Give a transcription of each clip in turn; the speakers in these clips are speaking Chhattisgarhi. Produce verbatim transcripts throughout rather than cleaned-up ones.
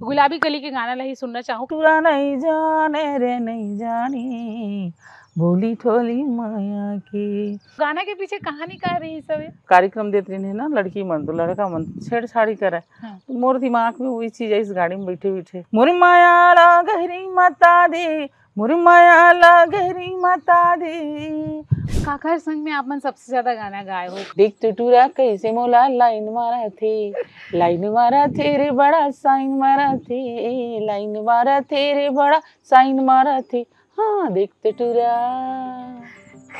गुलाबी कली के गाना ला ही सुनना चाहूँ। टूरा नहीं जाने रे नहीं जानी, बोली ठोली माया के। गाना के पीछे कहानी का रही सब? कार्यक्रम देत रहिन हे ना लड़की मन, तो लड़का मन छेड़छाड़ी करे। हाँ। तो मोर दिमाग में वही चीज आई, इस गाड़ी में बैठे बैठे, मोर माया ला गहरी मता दे, मोर माया ला गहरी मता दे। काकर संग में आप मन सबसे ज्यादा गाना गाए हो? देख तो टूरा कैसे मोला लाइन मारा थे, लाइन मारा थे रे बड़ा साइन मारा थे, लाइन मारा थे रे बड़ा साइन मारा थे। हाँ, देख तो टूरा।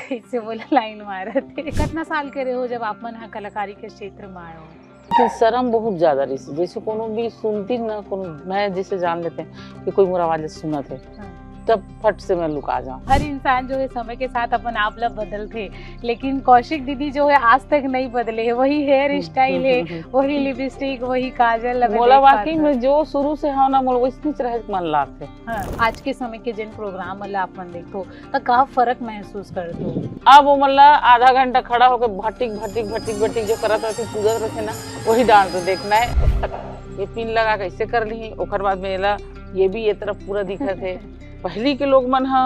कैसे मोला लाइन मारा थे। कितना साल के रहे हो जब आप मन हा कलाकारी के क्षेत्र में आए हो? कि शर्म बहुत ज्यादा रही, जैसे कोनो भी सुनती ना, कोनो मैं जैसे जान लेते हैं कि कोई मोर आवाज सुनत है, हाँ। तब फट से मैं लुका जाऊँ। हर इंसान जो है समय के साथ अपन आप ला बदलथे, लेकिन कौशिक दीदी जो है आज तक नहीं बदले है, वही हेयर हम्म, स्टाइल हम्म, है, हम्म, हम्म। वही लिपस्टिक, वही काजल, अभी मोला देख पात वाकई हन। में जो शुरू से है ना, मोला वैसने रहे के मन लागथे। हाँ, आज के समय के जिन प्रोग्राम वाला आप मन देखो, त का फर्क महसूस करथो? अब वो मतलब आधा घंटा खड़ा होकर भटिक भटिक भटिक भटिक जो करत रहथे, कूदत रहथे ना, वही डांस तो देखना है। ये पिन लगा कैसे कर ली, ओकर बाद में एला ये भी ये तरफ पूरा दिखत है। पहली के लोग मन ह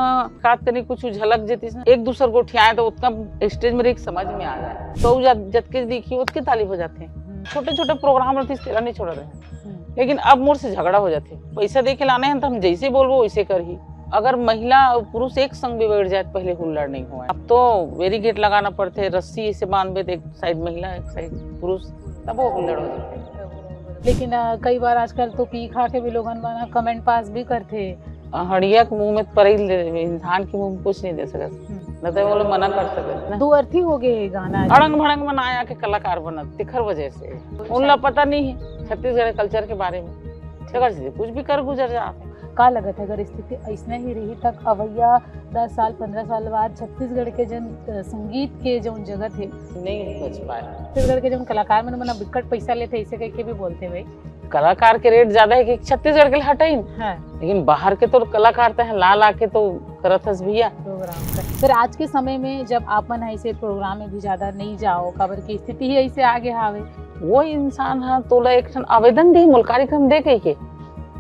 कात कनी कुछ झलक जेतिस ना, एक दूसर गोठियाए तो उतना स्टेज में रही समझ में आ जाए, तो जत-, जतके दिखी उतके ताली बजाते हैं। हम्म। छोटे छोटे प्रोग्राम रहती तेला नहीं छोड़ रहे हैं। हम्म। लेकिन अब मोर से झगड़ा हो जाथे, पैसा दे के लाने हैं तो हम जैसे बोलबो वैसे करही। अगर महिला और पुरुष एक संग भी बैठ जाए तो पहले हुल्लड़ नहीं हुआ। अब तो बैरिकेड लगाना पड़थे, रस्सी से बांधबे तो एक साइड महिला एक साइड पुरुष, तब वो हुल्लड़ हो जाथे। लेकिन अ, कई बार आजकल तो पी खा के भी लोगन मन कमेंट पास भी करथे। हड़िया के मुंह में परई ले, इंसान के मुंह में कुछ नहीं दे सकत, हम्म। न तो वो लोग मना कर सकत ना। दो अर्थी हो गए ये गाना। अड़ंग भड़ंग मन आया के कलाकार बनत तेखर वजह से। उनला पता नहीं है छत्तीसगढ़ कल्चर के बारे में। तेकर से कुछ भी कर गुजर जात है। का लगत है अगर स्थिति ऐसने ही रही तक अवैया दस साल पंद्रह साल बाद छत्तीसगढ़ के जन अ, संगीत के जौन जगत है नहीं बच पाए। छत्तीसगढ़ के जौन कलाकार मन मन बिकट पैसा लेथे ऐसे कह के भी बोलथे भाई। कलाकार के रेट ज्यादा है कि छत्तीसगढ़ के लिए हटाइन। हाँ। लेकिन बाहर के तो कलाकार तो हैं, ला ला के तो करत हस भैया। प्रोग्राम कर। फिर आज के समय में जब आप मन ऐसे प्रोग्राम में भी ज्यादा नहीं जाओ, काबर की स्थिति ही ऐसे आगे हावे। वो इंसान हा तोला एक ठन आवेदन दे, मोल कार्यक्रम दे कह के,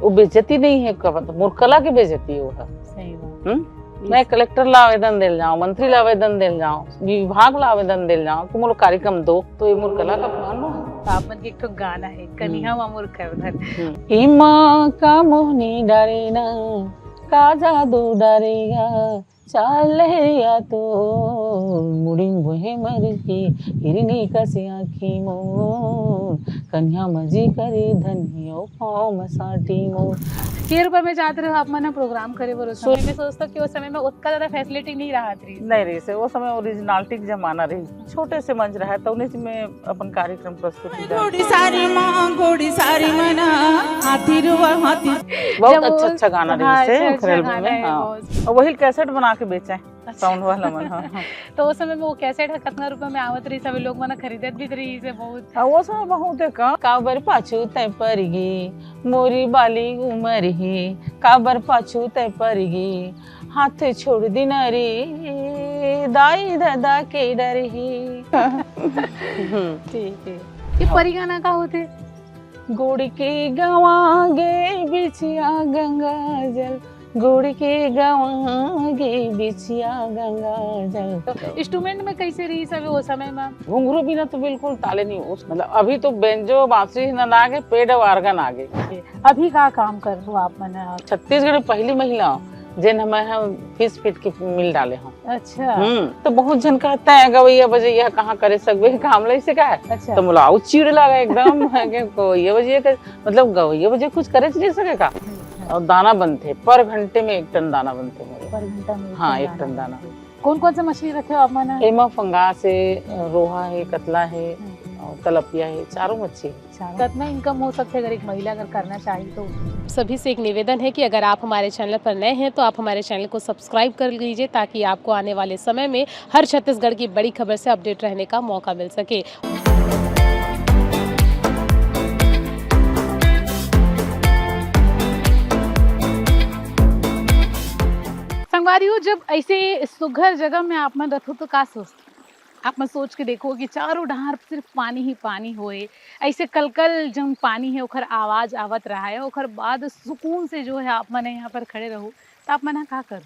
वो बेइज्जती नहीं है, का मतलब, मोर कला के बेइज्जती वो है। सही बात। हम्म? मैं कलेक्टर ला आवेदन देल जाऊं, मंत्री ला आवेदन देल जाऊं, विभाग ला आवेदन देल जाऊं कि मोला कार्यक्रम दो, तो ये मोर कला का अपमान नो है। तो आप मन के एक ठो गाना है, कनिहा मा मोर करधन। हम्म। इमा का मोहनी डारे ना, का जादू डारेगा, चाल लहरिया तो मुड़िम बोहे मर के, हिरनी कसे आँखी मोर, कनिहा मजी करे धनियो पाँव मसाटी मोर। के रुपए में जात रहे हो आप मन प्रोग्राम करे बर? उस समय में सोचता कि उस समय में उतना ज्यादा फैसिलिटी नहीं रहा थी। नहीं रही से, वो समय ओरिजिनलिटी के जमाना रही, छोटे से मंच रहा, तो उन्हीं में अपन कार्यक्रम प्रस्तुति। घोड़ी सारी माँ, घोड़ी सारी मना, हाथी रुआ हाथी। बहुत जब वो अच्छा, अच्छा गाना रही हाँ, से, अच्छा, अच्छा उखरेल गाना में, है, हाँ। बहुत। और वही कैसेट बना के बेचे, अच्छा। साउंड वाला मन, हाँ, हाँ। तो उस समय में वो कैसेट है, कितना रुपए में आवत रही, सभी लोग मना खरीदत भी रही से बहुत। हाँ, वो समय बहुत है का। काबर पाछू तय परिगी, मोरी बाली उमर ही, काबर पाछू तय परिगी, हाथ छोड़ दिन रे, दाई दादा के डर ही। हम्म। ठीक है। ये परी गाना का होथे? गोड़ के गवा गे बिछिया गंगा जल, गोड़ के गवा गे बिछिया गंगा जल। तो इंस्ट्रूमेंट में कैसे रही सब वो समय में? घुंघरू बिना तो बिल्कुल ताले नहीं उस, मतलब अभी तो बेंजो बांसुरी ना, ना आगे, पेड और organ आगे। अभी का काम कर हो आप मन? छत्तीसगढ़ में पहली महिला जेन हमें हम फीस फीट के मिल डाले हो। अच्छा। हम्म, तो बहुत झन कहता है गवैया बजैया कहाँ करे सकबे, काम ले से का है? अच्छा। तो मोला आउ चिड़ लगा एकदम, कि गवैया बजैया कर, मतलब गवैया बजैया कुछ करे नहीं सके का? हम्म। और दाना बनते, पर घंटे में एक टन दाना बनते मेरे। पर घंटा में एक हाँ, टन एक दाना टन दाना। बनते। कौन कौन से मछली रखे हो आप मन? एमा फंगास है, रोहा है, कतला है, हम्म। और तलपिया है, चारों मच्छी है। अच्छा, कितना इनकम हो सकता है अगर एक महिला अगर करना चाहे तो? सभी से एक निवेदन है कि अगर आप हमारे चैनल पर नए हैं तो आप हमारे चैनल को सब्सक्राइब कर लीजिए, ताकि आपको आने वाले समय में हर छत्तीसगढ़ की बड़ी खबर से अपडेट रहने का मौका मिल सके। संगवारी हो, जब ऐसे सुघर जगह में आप मन रथो तो का सोचते? आप मन सोच के देखो कि चारों डहार सिर्फ पानी ही पानी होए, ऐसे कलकल जौन पानी है ओकर आवाज आवत रहा है, ओकर बाद सुकून से जो है आप मन यहाँ पर खड़े रहो, तो आप मन ह का करो?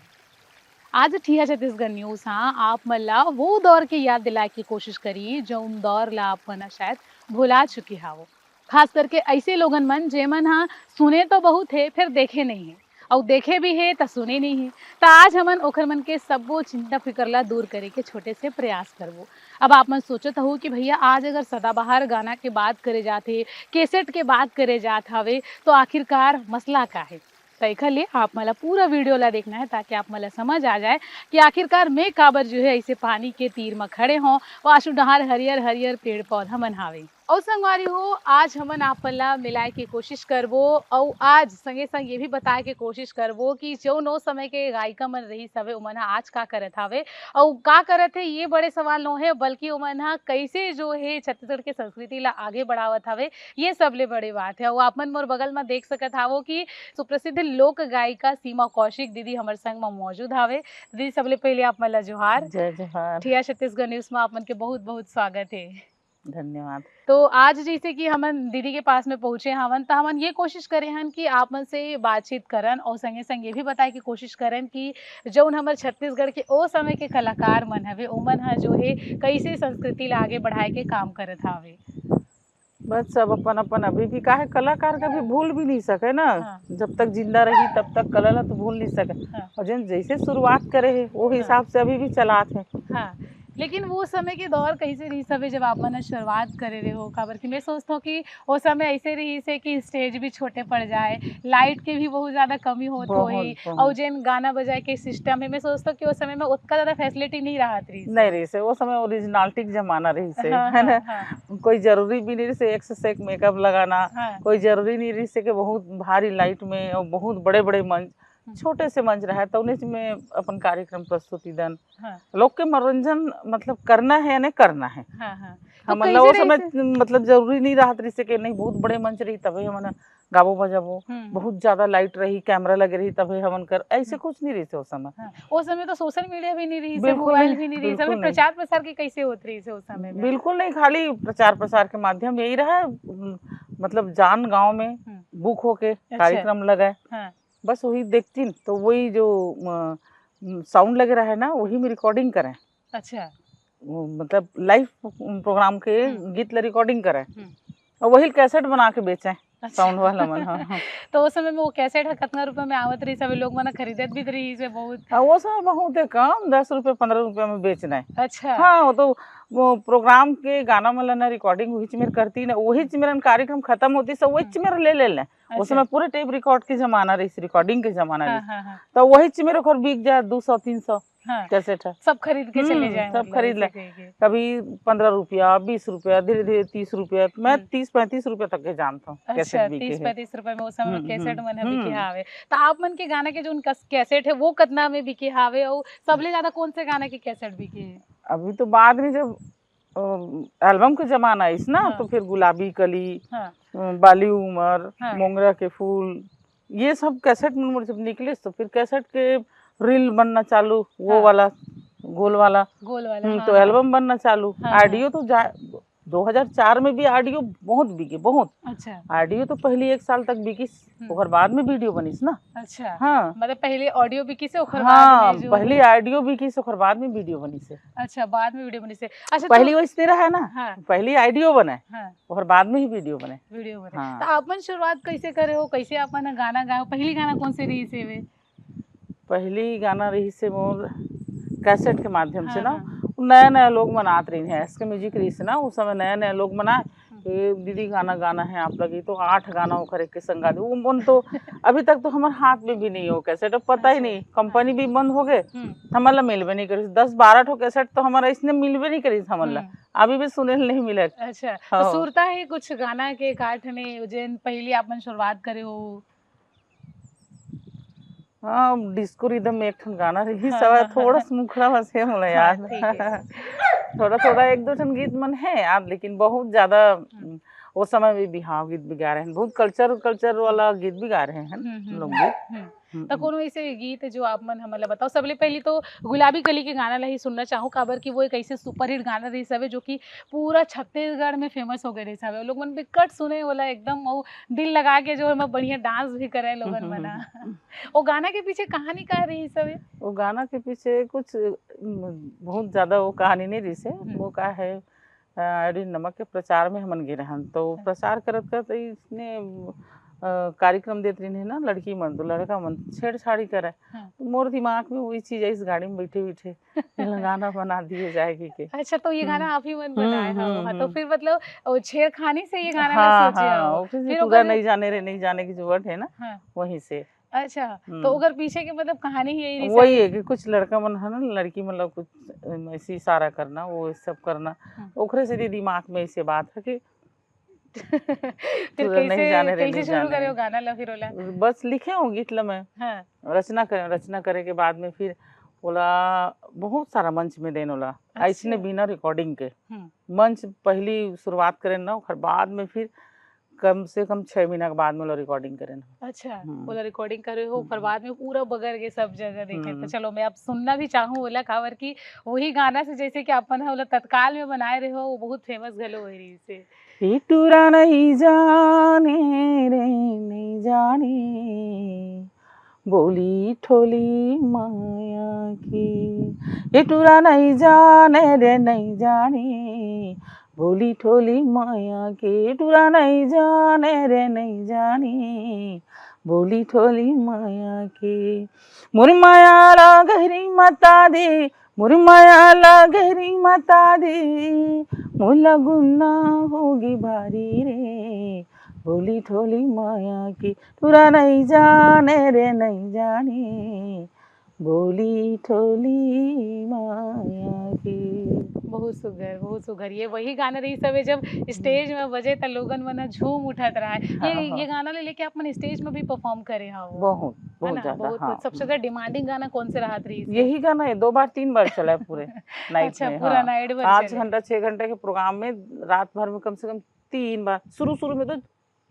आज ठिया छत्तीसगढ़ न्यूज हाँ आप मन ला वो दौर के याद दिलाए के कोशिश करी, जौन दौर ला आप मन ह शायद भुला चुके हावो। खास करके ऐसे लोगन मन, जेमन ह सुने तो बहुत है, फिर देखे नहीं है, अउ देखे भी है त सुने नहीं है। त आज हमन ओखर मन के सब्बो चिंता फिकर ला दूर करे के छोटे से प्रयास करबो। अब आप मन सोचत हो कि भैया, आज अगर सदाबहार गाना के बात करे जात हे, कैसेट के बात करे जात हवे, तो आखिरकार मसला का है? त एखर लिए आप मन ला पूरा वीडियो ला देखना है, ताकि आप मन ला समझ आ जाए कि आखिरकार मैं काबर जो है ऐसे पानी के तीर म खड़े हों, पाछू डहार हरियर हरियर पेड़ पौधा मन हावे। अउ संगवारी हो, आज हमन आप मन ला मिलाए के कोशिश करबो, अउ आज संगे संग ये भी बताए के कोशिश करबो कि जौन ओ समय के गायिका मन रहिस हवे, ओमन ह आज का करत हवे, अउ का करत हे, ये बड़े सवाल नो हे, बल्कि ओमन ह कैसे जो हे छत्तीसगढ़ के संस्कृति ला आगे बढ़ावत हवे, ये सबले बड़े बात है। अउ आप मन मोर बगल म देख सकत हावो कि सुप्रसिद्ध लोक गायिका सीमा कौशिक दीदी हमर संग म मौजूद हावे। दीदी, सबले पहले आप मन ला जोहार। जय जोहार। ठिया छत्तीसगढ़ न्यूज म आप मन के बहुत बहुत स्वागत है। धन्यवाद। तो आज जैसे कि हमन दीदी के पास में पहुंचे हवन, त हमन ये कोशिश करे हन कि आप मन से बातचीत करन और संगे संग ये भी बताए के कोशिश करन कि जौन हमर छत्तीसगढ़ के ओ समय के कलाकार मन हवे, ओमन ह जो हे कैसे संस्कृति ला आगे बढ़ाए के काम करत हवे। बस सब अपन अपन, अभी भी काहे कलाकार कभी भूल भी नहीं सके ना। हाँ। जब तक जिंदा रही तब तक कला ला तो भूल नहीं सके। हाँ। और जन जैसे शुरुआत करे है वो हाँ। हिसाब से अभी भी चलात है। हाँ, लेकिन वो समय के दौर कैसे रहिस हवे जब आप मन ह शुरुआत करे रहे हो? काबर कि मैं सोचता हूँ कि वो समय ऐसे रहिस है कि स्टेज भी छोटे पड़ जाए, लाइट के भी बहुत ज्यादा कमी होत बहुत, होही, बहुत। और जेन गाना बजाए के सिस्टम है, मैं सोचता हूँ कि वो समय में उतना ज्यादा फैसिलिटी नहीं रहत रहिस। नहीं रहिस है, वो समय ओरिजिनलिटी के जमाना रहिस है, हाँ, है ना? हाँ, हाँ। कोई जरूरी भी नहीं रहिस है एक से एक मेकअप लगाना, हाँ। कोई जरूरी नहीं रहिस है कि बहुत भारी लाइट में और बहुत बड़े बड़े मंच, हम्म। छोटे से मंच रहा है, तो उन्हें में अपन कार्यक्रम प्रस्तुति दन। हाँ। लोग के मनोरंजन मतलब करना है या नहीं करना है। हाँ, हाँ। तो हमन ला कैसे वो समय रहिस है? मतलब जरूरी नहीं रहत रहिस है कि नहीं बहुत बड़े मंच रही तबे हमन गाबो बजाबो, हम्म। बहुत ज्यादा लाइट रही, कैमरा लगे रही तबे हमन कर, ऐसे हम्म। कुछ नहीं रहिस है उस समय। हाँ। उस समय तो सोशल मीडिया भी नहीं रहिस है, बिल्कुल मोबाइल नहीं, भी नहीं रहिस है, बिल्कुल नहीं। प्रचार प्रसार के कैसे होत रहिस है उस समय में? बिल्कुल नहीं, खाली प्रचार प्रसार के माध्यम यही रहा, उम, मतलब जान गांव में हम्म। बुक होके अच्छा। कार्यक्रम लगाए। हाँ। बस वही देखतीन, तो वही जो, अ, साउंड लगे रहा है ना, वही में रिकॉर्डिंग करें। अच्छा। वो, मतलब लाइव प्रोग्राम के हम्म। गीत ला रिकॉर्डिंग करें। हम्म। और वही कैसेट बना के बेचें, अच्छा। साउंड वाला मन, हाँ, हाँ। तो उस समय में वो कैसेट ह कितना रुपए में आवत रही, सभी लोग मन खरीदत भी रही से बहुत? हाँ, वो समय बहुत है कम, दस रुपए, पन्द्रह रुपए में बेचना है। अच्छा। हाँ, वो तो वो प्रोग्राम के गाना मन ला ना रिकॉर्डिंग वही मेर करती ना, वही मेर कार्यक्रम खत्म होती, सब वही हम्म। मेर ले ले लें। उस अच्छा। समय पूरे टेप रिकॉर्ड के जमाना रहिस, रिकॉर्डिंग के जमाना हाँ, रहिस। हाँ, हाँ। तो वही मेर ओकर बिक जाए दो सौ, तीन सौ हाँ। कैसेट है। सब खरीद के चले हम्म, जाए, सब मतलब, खरीद ऐसे ले। कह के। कभी पन्द्रह रुपया, बीस रुपया, धीरे-धीरे तीस रुपया, मैं हम्म। तीस पैंतीस रुपया तक के जानता हूँ, अच्छा, कैसेट बिके तीस है। पैंतीस रुपया में उस समय हम्म, कैसेट हम्म, मन ह बिके हम्म। हावे। तो आप मन के गाना के जो उनका कैसेट है, वो कितना में बिके हावे और सबले ज्यादा कौन से गाना के कैसेट बिके है? अभी तो बाद में जब, अ, एल्बम के जमाना आइस ना, हाँ। तो फिर गुलाबी कली, हाँ। अ, बाली उमर, हाँ। मोंगरा के फूल, ये सब कैसेट मन मोर जब निकलिस, तो फिर कैसेट के रील बनना चालू, वो हाँ। वाला, गोल वाला। गोल वाला, हम्म, हाँ, तो हाँ। एल्बम बनना चालू। हाँ, हाँ। ऑडियो तो जा-, दो हज़ार चार में भी ऑडियो बहुत बिके, बहुत। अच्छा। ऑडियो तो पहली एक साल तक बिकिस, हम्म। ओकर बाद में वीडियो बनिस ना। अच्छा। हाँ। मतलब पहले ऑडियो बिकिस, ओकर हाँ, बाद में जो पहले है ऑडियो बिकिस, ओकर बाद में वीडियो बनिस है। अच्छा, बाद में वीडियो बनिस है। अच्छा, तो पहली वैसे रहा ना, हाँ। पहली ऑडियो बने, हाँ। ओकर बाद में ही वीडियो बने। वीडियो बने। हाँ। तो आप मन शुरुआत कैसे करे हो, कैसे आप मन गाना गाए हो? पहली गाना कौन से रहिस हे वे? पहली गाना रहिस हे मोर कैसेट के माध्यम से हाँ, ना, हाँ। नया नया लोग मन आत रहिन हे, एस के म्यूजिक रहिस हे ना, उस समय नया नया लोग मन आए, हम्म। "ए दीदी गाना गाना है आप लगी", तो आठ गाना ओकर एक के संग गा दी। वो मन तो अभी तक तो हमर हाथ में भी नहीं हो कैसेट, अब पता ही अच्छा। नहीं, कंपनी हाँ। भी बंद हो गए, हम्म। हमर ला मिलबे नहीं करिस। दस बारह ठो कैसेट तो हमर इसने मिलबे नहीं करिस हमन ला, हम्म। अभी भी सुने ल नहीं मिलत। अच्छा, तो हाँ। सुरता है कुछ गाना के काठ ने, जेन पहली आप मन शुरुआत करे हो? हाँ, डिस्को रिदम में एक ठन गाना रहिस हाँ, हवय, हाँ, थोड़ा हाँ। सा मुखड़ा बस हे मोला हाँ, याद। ठीक है। थोड़ा, थोड़ा एक दो ठन गीत मन है याद, लेकिन बहुत ज्यादा, हम्म। वो समय में बिहाव गीत भी गा रहे हैं, बहुत कल्चर कल्चर वाला गीत भी गा रहे हैं हम्म, हम्म, लोग हम्म, गीत। हम्म। हम्म, तो कोनो ऐसे गीत जो आप मन हमन ला बताओ? सबले पहली तो गुलाबी कली के गाना ला ही सुनना चाहूँ, काबर कि वो एक ऐसे सुपरहिट गाना रहिस हवे जो कि पूरा छत्तीसगढ़ में फेमस हो गए रहिस हवे। लोग मन बिकट सुने ओला एकदम, वो दिल लगा के जो है बढ़िया डांस भी करे लोगन मन ह। वो गाना के पीछे कहानी का रहिस हवे? वो गाना के पीछे कुछ म, बहुत ज्यादा वो कहानी नहीं रही से। हम्म। वो का है, अ, अरे नमक के प्रचार में हमन गे रहन, तो हाँ। प्रचार करत करत इसने अ, कार्यक्रम देत रहिन है ना लड़की मन, तो लड़का मन छेड़छाड़ी करे। हाँ। तो मोर दिमाग में वही चीज आई, इस गाड़ी में बैठे बैठे गाना बना दिए जाएगी के। अच्छा, तो ये गाना हम्म। आप ही मन हम्म, बनाए हो? हम्म, हाँ, तो हम्म। फिर मतलब वो छेड़खानी से ये गाना ला हाँ, सोचे हाँ, हो? वो फिर फिर पूरा ओकर नहीं जाने रे नहीं जाने की जो वर्ड है ना, हाँ। वहीं से। अच्छा, तो हम्म। ओकर पीछे के मतलब कहानी ही यही रही वही सर? है कि कुछ लड़का मन है ना, लड़की मन लोग कुछ अम, ऐसे इशारा करना, वो सब करना, हम्म। ओकरे से दिमाग में ऐसे बात है कि फिर पूरा नहीं कैसे जाने रे कैसे नहीं शुरू करे जाने। हो गाना ला फिर ओला? बस लिखे हो गीत ला मैं, हाँ। रचना करें, रचना करे के बाद में फिर ओला बहुत सारा मंच में देन ओला, अच्छा। ऐसने बिना रिकॉर्डिंग के हम्म। मंच पहली शुरुआत करें ना, ओकर बाद में फिर कम से कम छह महीना के बाद में ओला रिकॉर्डिंग करें। अच्छा, हम्म। ओला रिकॉर्डिंग करे हो, ओकर हम्म। बाद में पूरा बगर के सब जगह देखे। तो हम्म। चलो, मैं अब सुनना भी चाहूँ ओला, काबर कि वही गाना से जैसे कि अपन ह ओला तत्काल में बनाए रहे हो, वो बहुत फेमस घलो हो रही से। ए टूरा नहीं जाने रे नहीं जाने, बोली ठोली माया की। ए टूरा नहीं जाने रे नहीं जाने, बोली ठोली माया की। टूरा नहीं जाने रे नहीं जाने, बोली ठोली माया की। मोर माया ला गहरी मता दे, मोर माया ला गहरी मता दे, मोला गुन्ना होगी भारी रे, बोली ठोली माया की। टूरा नहीं जाने रे नहीं जाने, बोली ठोली माया की। बहुत सुघर, बहुत सुघर। ये वही गाना रही सवे, जब स्टेज में बजे त लोगन मन ह झूम उठत रहा है। ये हाँ, हाँ। ये गाना ले लेके आप मन स्टेज में भी परफॉर्म करे हो? बहुत, है बहुत ना? ज्यादा, बहुत हाँ। कुछ। सबसे ज्यादा डिमांडिंग गाना कौन से रहत रही? यही गाना है, दो बार तीन बार चला है पूरे नाइट अच्छा, में। पूरा हाँ। नाइट भर पाँच चले। घंटा छह घंटे के प्रोग्राम में रात भर में कम से कम तीन बार, शुरू शुरू में तो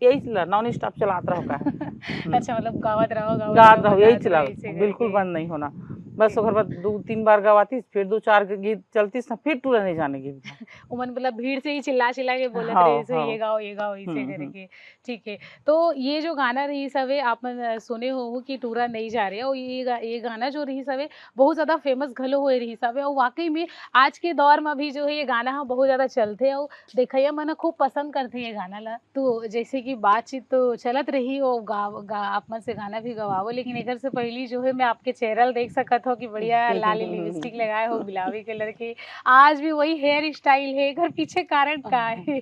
यही चला, नॉन स्टॉप चलात रहो का। हम्म। अच्छा, मतलब गावत रहो, गावत गात रहो, रहो, यही गावत रहो, चला, ऐसे बिल्कुल करके। बंद नहीं होना। बस ओकर बाद दो तीन बार गवाती, फिर दो चार के गीत चलती, फिर टूरा नहीं जाने गीत। उमन मतलब भीड़ से ही चिल्ला चिल्ला के बोलत हाँ, रहे, "इसे हाँ। ये गाओ, ये गाओ", इसे हम्म, हम्म। करके। ठीक है, तो ये जो गाना रही सवे, आप मन, अ, सुने हो कि टूरा नहीं जा रहे हो, ये गा-, ये गाना जो रही सवे बहुत ज्यादा फेमस घलो होए रही सवे, और वाकई में आज के दौर में भी जो है ये गाना ह बहुत ज्यादा चलथे, और देखइया मन ह खूब पसंद करथे ये गाना ला। तो जैसे कि बातचीत तो चलत रही, वो गा, गा, आप मन से गाना भी गवाओ, लेकिन एकर से पहली जो है मैं आपके चेहरा ल देख सकत हो कि बढ़िया लाली लिपस्टिक लगाए हो गुलाबी कलर के, आज भी वही हेयर स्टाइल है, एकर पीछे कारण का है?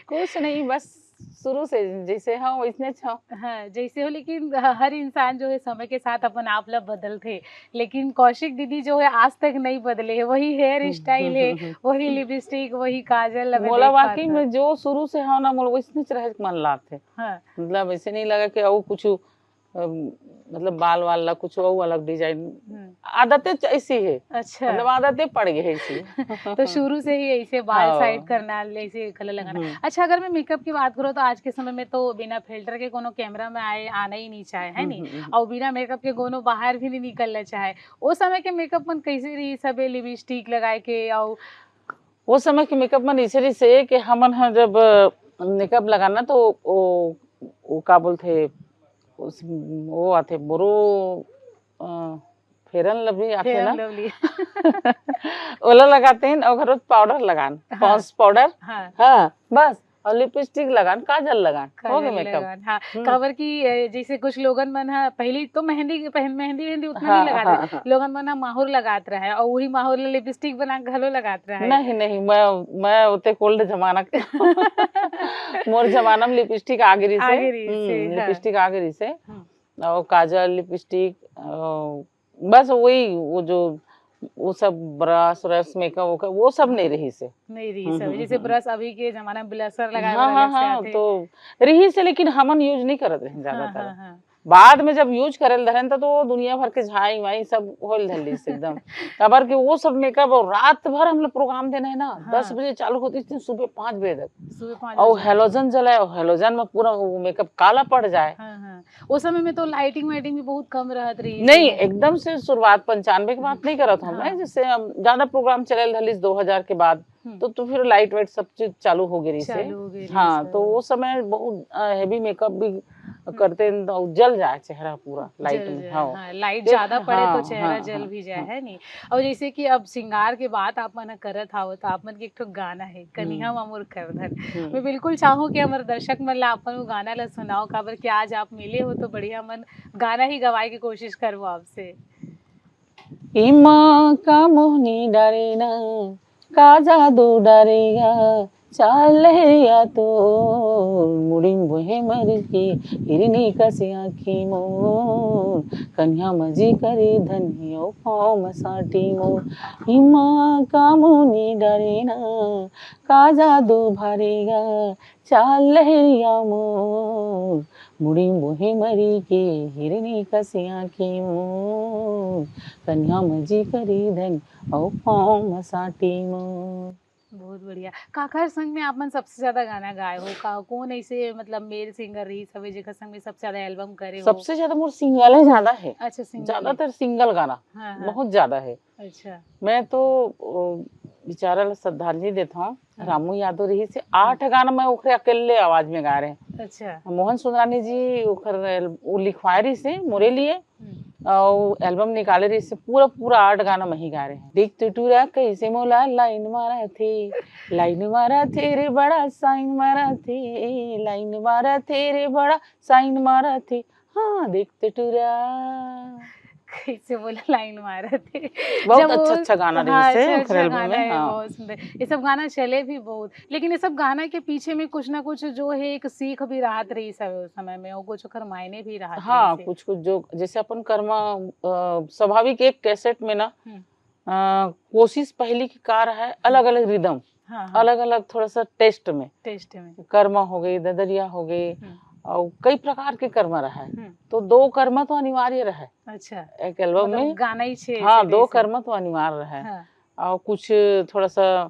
कुछ नहीं, बस शुरू से जैसे हो वैसने हो। हाँ, जैसे हो, लेकिन ह-, हर इंसान जो है समय के साथ अपन आप ला बदलथे, लेकिन कौशिक दीदी जो है आज तक नहीं बदले है, वही हेयर स्टाइल है, वही लिपस्टिक, वही काजल ला मैं मोला देख पात वाकई हूँ। में जो शुरू से हो ना, मोला वैसने रहे के मन लागथे। हाँ। मतलब ऐसे नहीं लगा कि और कुछ अम, मतलब बाल वाल ला कुछ और अलग डिजाइन, हम्म, आदतें च-, ऐसी है, अच्छा। मतलब आदतें पड़ गई है ऐसी। तो शुरू से ही ऐसे बाल हाँ। साइड करना, ऐसे कलर लगाना। हम्म। अच्छा, अगर मैं मेकअप की बात करूँ तो आज के समय में तो बिना फिल्टर के कोनो कैमरा में आए, आना ही नहीं चाहे, है हम्म, नहीं? हम्म, हम्म। और बिना मेकअप के कोनो बाहर भी नहीं निकलना चाहे। वो समय के मेकअप मन कैसे रही, सबे लिपस्टिक लगाए के, और वो समय के मेकअप मन ऐसे रही से कि हमन ह जब मेकअप लगाना तो वो, वो का बोलथे, उस, वो आथे बोरो, अ, फेयर एंड लवली आथे ना, फेयर लवली। ओला लगाते हैं और घर पाउडर लगान, हाँ। पॉन्ड्स पाउडर, हाँ। हाँ, बस, और लिपस्टिक लगान, काजल लगान, हो गया काजल मेकअप। लगान, हाँ। हम्म। काबर की, अ, जैसे कुछ लोगन मन ह, पहली तो मेहंदी, पहन, मेहंदी, मेहंदी उतना हाँ, नहीं लगाते। हाँ, हाँ। लोगन मन ह माहुर लगात रहे और वही माहुर ला लिपस्टिक बना के घलो लगात रहे। नहीं, नहीं, मैं, मैं उते ओल्ड जमाना के। मोर जमाना में लिपस्टिक आगे रही से। आगे रही से, हम्म, हाँ। लिपस्टिक आगे रही से। हम्म। और काजल, लिपस्टिक, अ, बस वही, वो जो, वो सब ब्रश व्रश, मेकअप वेकअप, वो सब नहीं रही से। नहीं रही हम्म, सब, हम्म, जैसे हम्म। ब्रश अभी के जमाना में ब्लशर लगाए हाँ, बर हाँ, अलग से हाँ, आथे। तो रही से, लेकिन हमन यूज नहीं करत रहे हाँ, ज्यादातर। हाँ, हाँ। बाद में जब यूज करे ल धरेन, त तो दुनिया भर के झाई वाई सब होल धरलिस एकदम। काबर कि वो सब मेकअप, और रात भर हम लोग प्रोग्राम देना है ना, हाँ। दस बजे चालू होती थी, सुबह पाँच बजे तक। सुबह पाँच और बजे। हेलोजन जलाए, और हेलोजन में पूरा वो मेकअप काला पड़ जाए। हाँ, हाँ। उस समय में तो लाइटिंग वाइटिंग भी बहुत कम रहत रही नहीं, है। एकदम से शुरुआत पंचानवे की बात नहीं करत हम, हाँ। मैं जैसे हम ज्यादा प्रोग्राम चले ल धरलिस दो हजार के बाद, हम्म। तो, तो फिर लाइट वाइट सब चीज चालू हो गई रही से। चालू हो गई रही हाँ, से। तो वो समय बहुत, अ, हेवी मेकअप भी हम्म। करते हैं, तो जल जाए चेहरा पूरा लाइट जल में। जाए, हाँ। हाँ, लाइट फिर, ज्यादा पड़े तो हाँ, चेहरा हाँ, जल हाँ, भी जाए, हाँ। है नहीं? और जैसे कि अब श्रृंगार के बात आप मन करत हव, तो आप मन के एक ठो गाना है, कनिहा हम्म। मा मोर करधन। हम्म। मैं बिल्कुल चाहूँ कि हमर दर्शक मन ला आप मन वो गाना ला सुनाओ, काबर कि आज आप मिले हो, तो बढ़िया मन गाना ही गवाए की कोशिश करबो आपसे। इमा का मोहनी डारे ना, का जादू डारेगा, चाल लहरिया तो मुड़िम बोहे मर के हिरनी कसे आँखी मोर, कन्या मजी करे धनियो पाँव म साटी मोर। इमा का मोहनी डारे ना, का जादू भारेगा, चाल लहरिया मोर, मुड़ी मोहे मरी के हिरनी कसिया के मोर, कन्या मजी करी धन अउ पाँव म साटी मोर। बहुत बढ़िया। काकर संग में आप मन सबसे ज्यादा गाना गाए हो? का, कौन ऐसे, मतलब, मेल सिंगर रही सवे जेकर संग में सबसे ज्यादा एल्बम करे हो? सबसे ज्यादा मोर सिंगल है ज्यादा है। अच्छा, सिंगल है। ज्यादातर सिंगल गाना हाँ, हाँ। बहुत ज्यादा है। अच्छा। मैं तो, ओ, बेचारा ला श्रद्धांजलि देत हौं। हम्म। रामू यादव रही से आठ गाना मैं ओकरे अकेले आवाज में गाए रहे। अच्छा। मोहन सुंदरानी जी ओकर एल-, वो लिखवाए रही से मोरे लिए। हम्म। और एल्बम निकाले रही से पूरा, पूरा आठ गाना मैं ही गाए रहे। देख तो टूरा कैसे मोला लाइन मारा थे, लाइन मारा थे रे बड़ा साइन मारा थे, लाइन मारा थे रे बड़ा साइन मारा थे, हाँ, देख तो टूरा। कैसे बोला लाइन मारा थे। बहुत जब अच्छा, वो अच्छा गाना रही हाँ, से, अच्छा, ओखर अच्छा एल्बम गाना में, है, हाँ। बहुत सुंदर। ये सब गाना चले भी बहुत, लेकिन ये सब गाना के पीछे में कुछ ना कुछ जो है एक सीख भी रहत रही सब उस समय में, और कुछ ओकर मायने भी रहत हाँ, रही से। कुछ, कुछ जो, जैसे अपन कर्मा, अ, स्वाभाविक एक कैसेट में ना, हम्म। अ, कोशिश पहली की का रहा है, हम्म। अलग-अलग रिदम, हाँ, हाँ। अलग-अलग थोड़ा सा टेस्ट में। टेस्ट में। कर्मा हो गई, ददरिया हो गई, हम्म। और कई प्रकार के कर्मा रहा है। हम्म। तो दो कर्मा तो अनिवार्य रहा है। अच्छा। एक एल्बम मतलब में गाना ही छे हाँ, ऐसे दो वैसे। कर्मा तो अनिवार्य रहा है। हाँ। और कुछ थोड़ा सा, अ,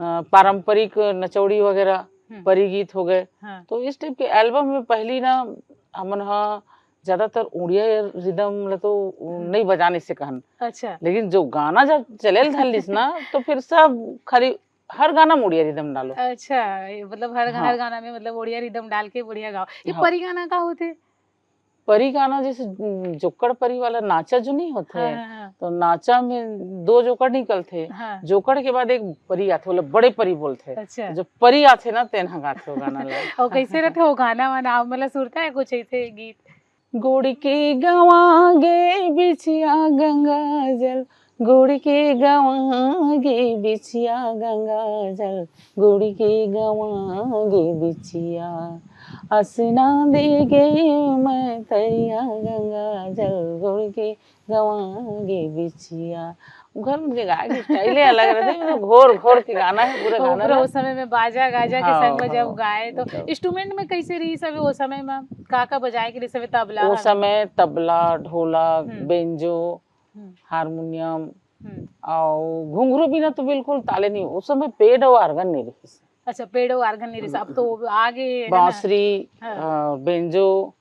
पारंपरिक नचौड़ी वगैरह, हम्म। परी गीत हो गए। हाँ। तो इस टाइप के एल्बम में पहली ना हमन हा ज्यादातर उड़िया रिदम ल तो हम्म। नहीं बजाने से कहन। अच्छा। लेकिन जो गाना जब चले ल धरलिस ना, तो फिर सब खाली हर गाना में उड़िया रिदम डालो। अच्छा, ये मतलब हर गा-, हाँ। हर गाना में मतलब उड़िया रिदम डाल के बढ़िया गाओ। ये हाँ। परी गाना का होथे? परी गाना जैसे, उम, जोकड़ परी वाला नाचा जो नहीं होथे, हाँ, हाँ, हाँ। तो नाचा में दो जोकड़ निकलथे। हाँ। जोकड़ के बाद एक परी आथे, ओला बड़े परी बोलथे। अच्छा। जो परी आथे ना, तेन ह गाथे वो गाना ला। और कैसे रहथे वो गाना वाना? आप मतलब सुरता है कुछ ऐसे गीत? गोड़ के गवा गे बिछिया गंगा जल, गोड़ के गवा गे बिछिया गंगा जल, गोड़ के गवा गे बिछिया, असना दे गे मैं तरिया गंगा जल, गोड़ के गवा गे बिछिया। घर में गाय के स्टाइल ही अलग रहथे, मतलब घोर घोर के गाना है, पूरा गाना ओकरा ना। उस समय में बाजा गाजा के हाँ, संग में जब हाँ, गाए तो मतलब इंस्ट्रूमेंट में कैसे रही सब वो समय में? का का बजाए के रही सब? तबला वो हवे? समय तबला, ढोलक, हम्म। बेंजो, हम्म। हारमोनियम हम्म। और घुंघरू बिना तो बिल्कुल ताले नहीं। उस समय पेड और आर्गन नहीं रही। अच्छा, पेड और आर्गन नहीं रही। अब तो वो आगे है ना? बांसुरी, हाँ। अ, बेंजो,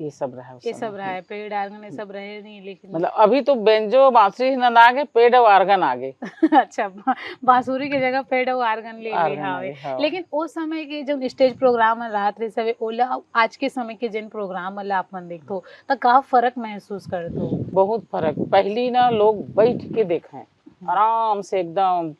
ये सब रहा उस ये समय। सब रहा है, पेड आर्गन ये सब रहे नहीं, लेकिन मतलब अभी तो बेंजो बांसुरी नंदा आगे, पेड और आर्गन आगे। अच्छा, बा-, बांसुरी के जगह पेड और आर्गन ले ले आर्गन आगे, हाँ। लेकिन उस समय के जो स्टेज प्रोग्राम रहत रहे सब, ओला आज के समय के जिन प्रोग्राम वाला आप मन देखथो, त का फर्क महसूस करथो? बहुत फर्क। पहली ना लोग बैठ के देखे, हम्म। आराम से एकदम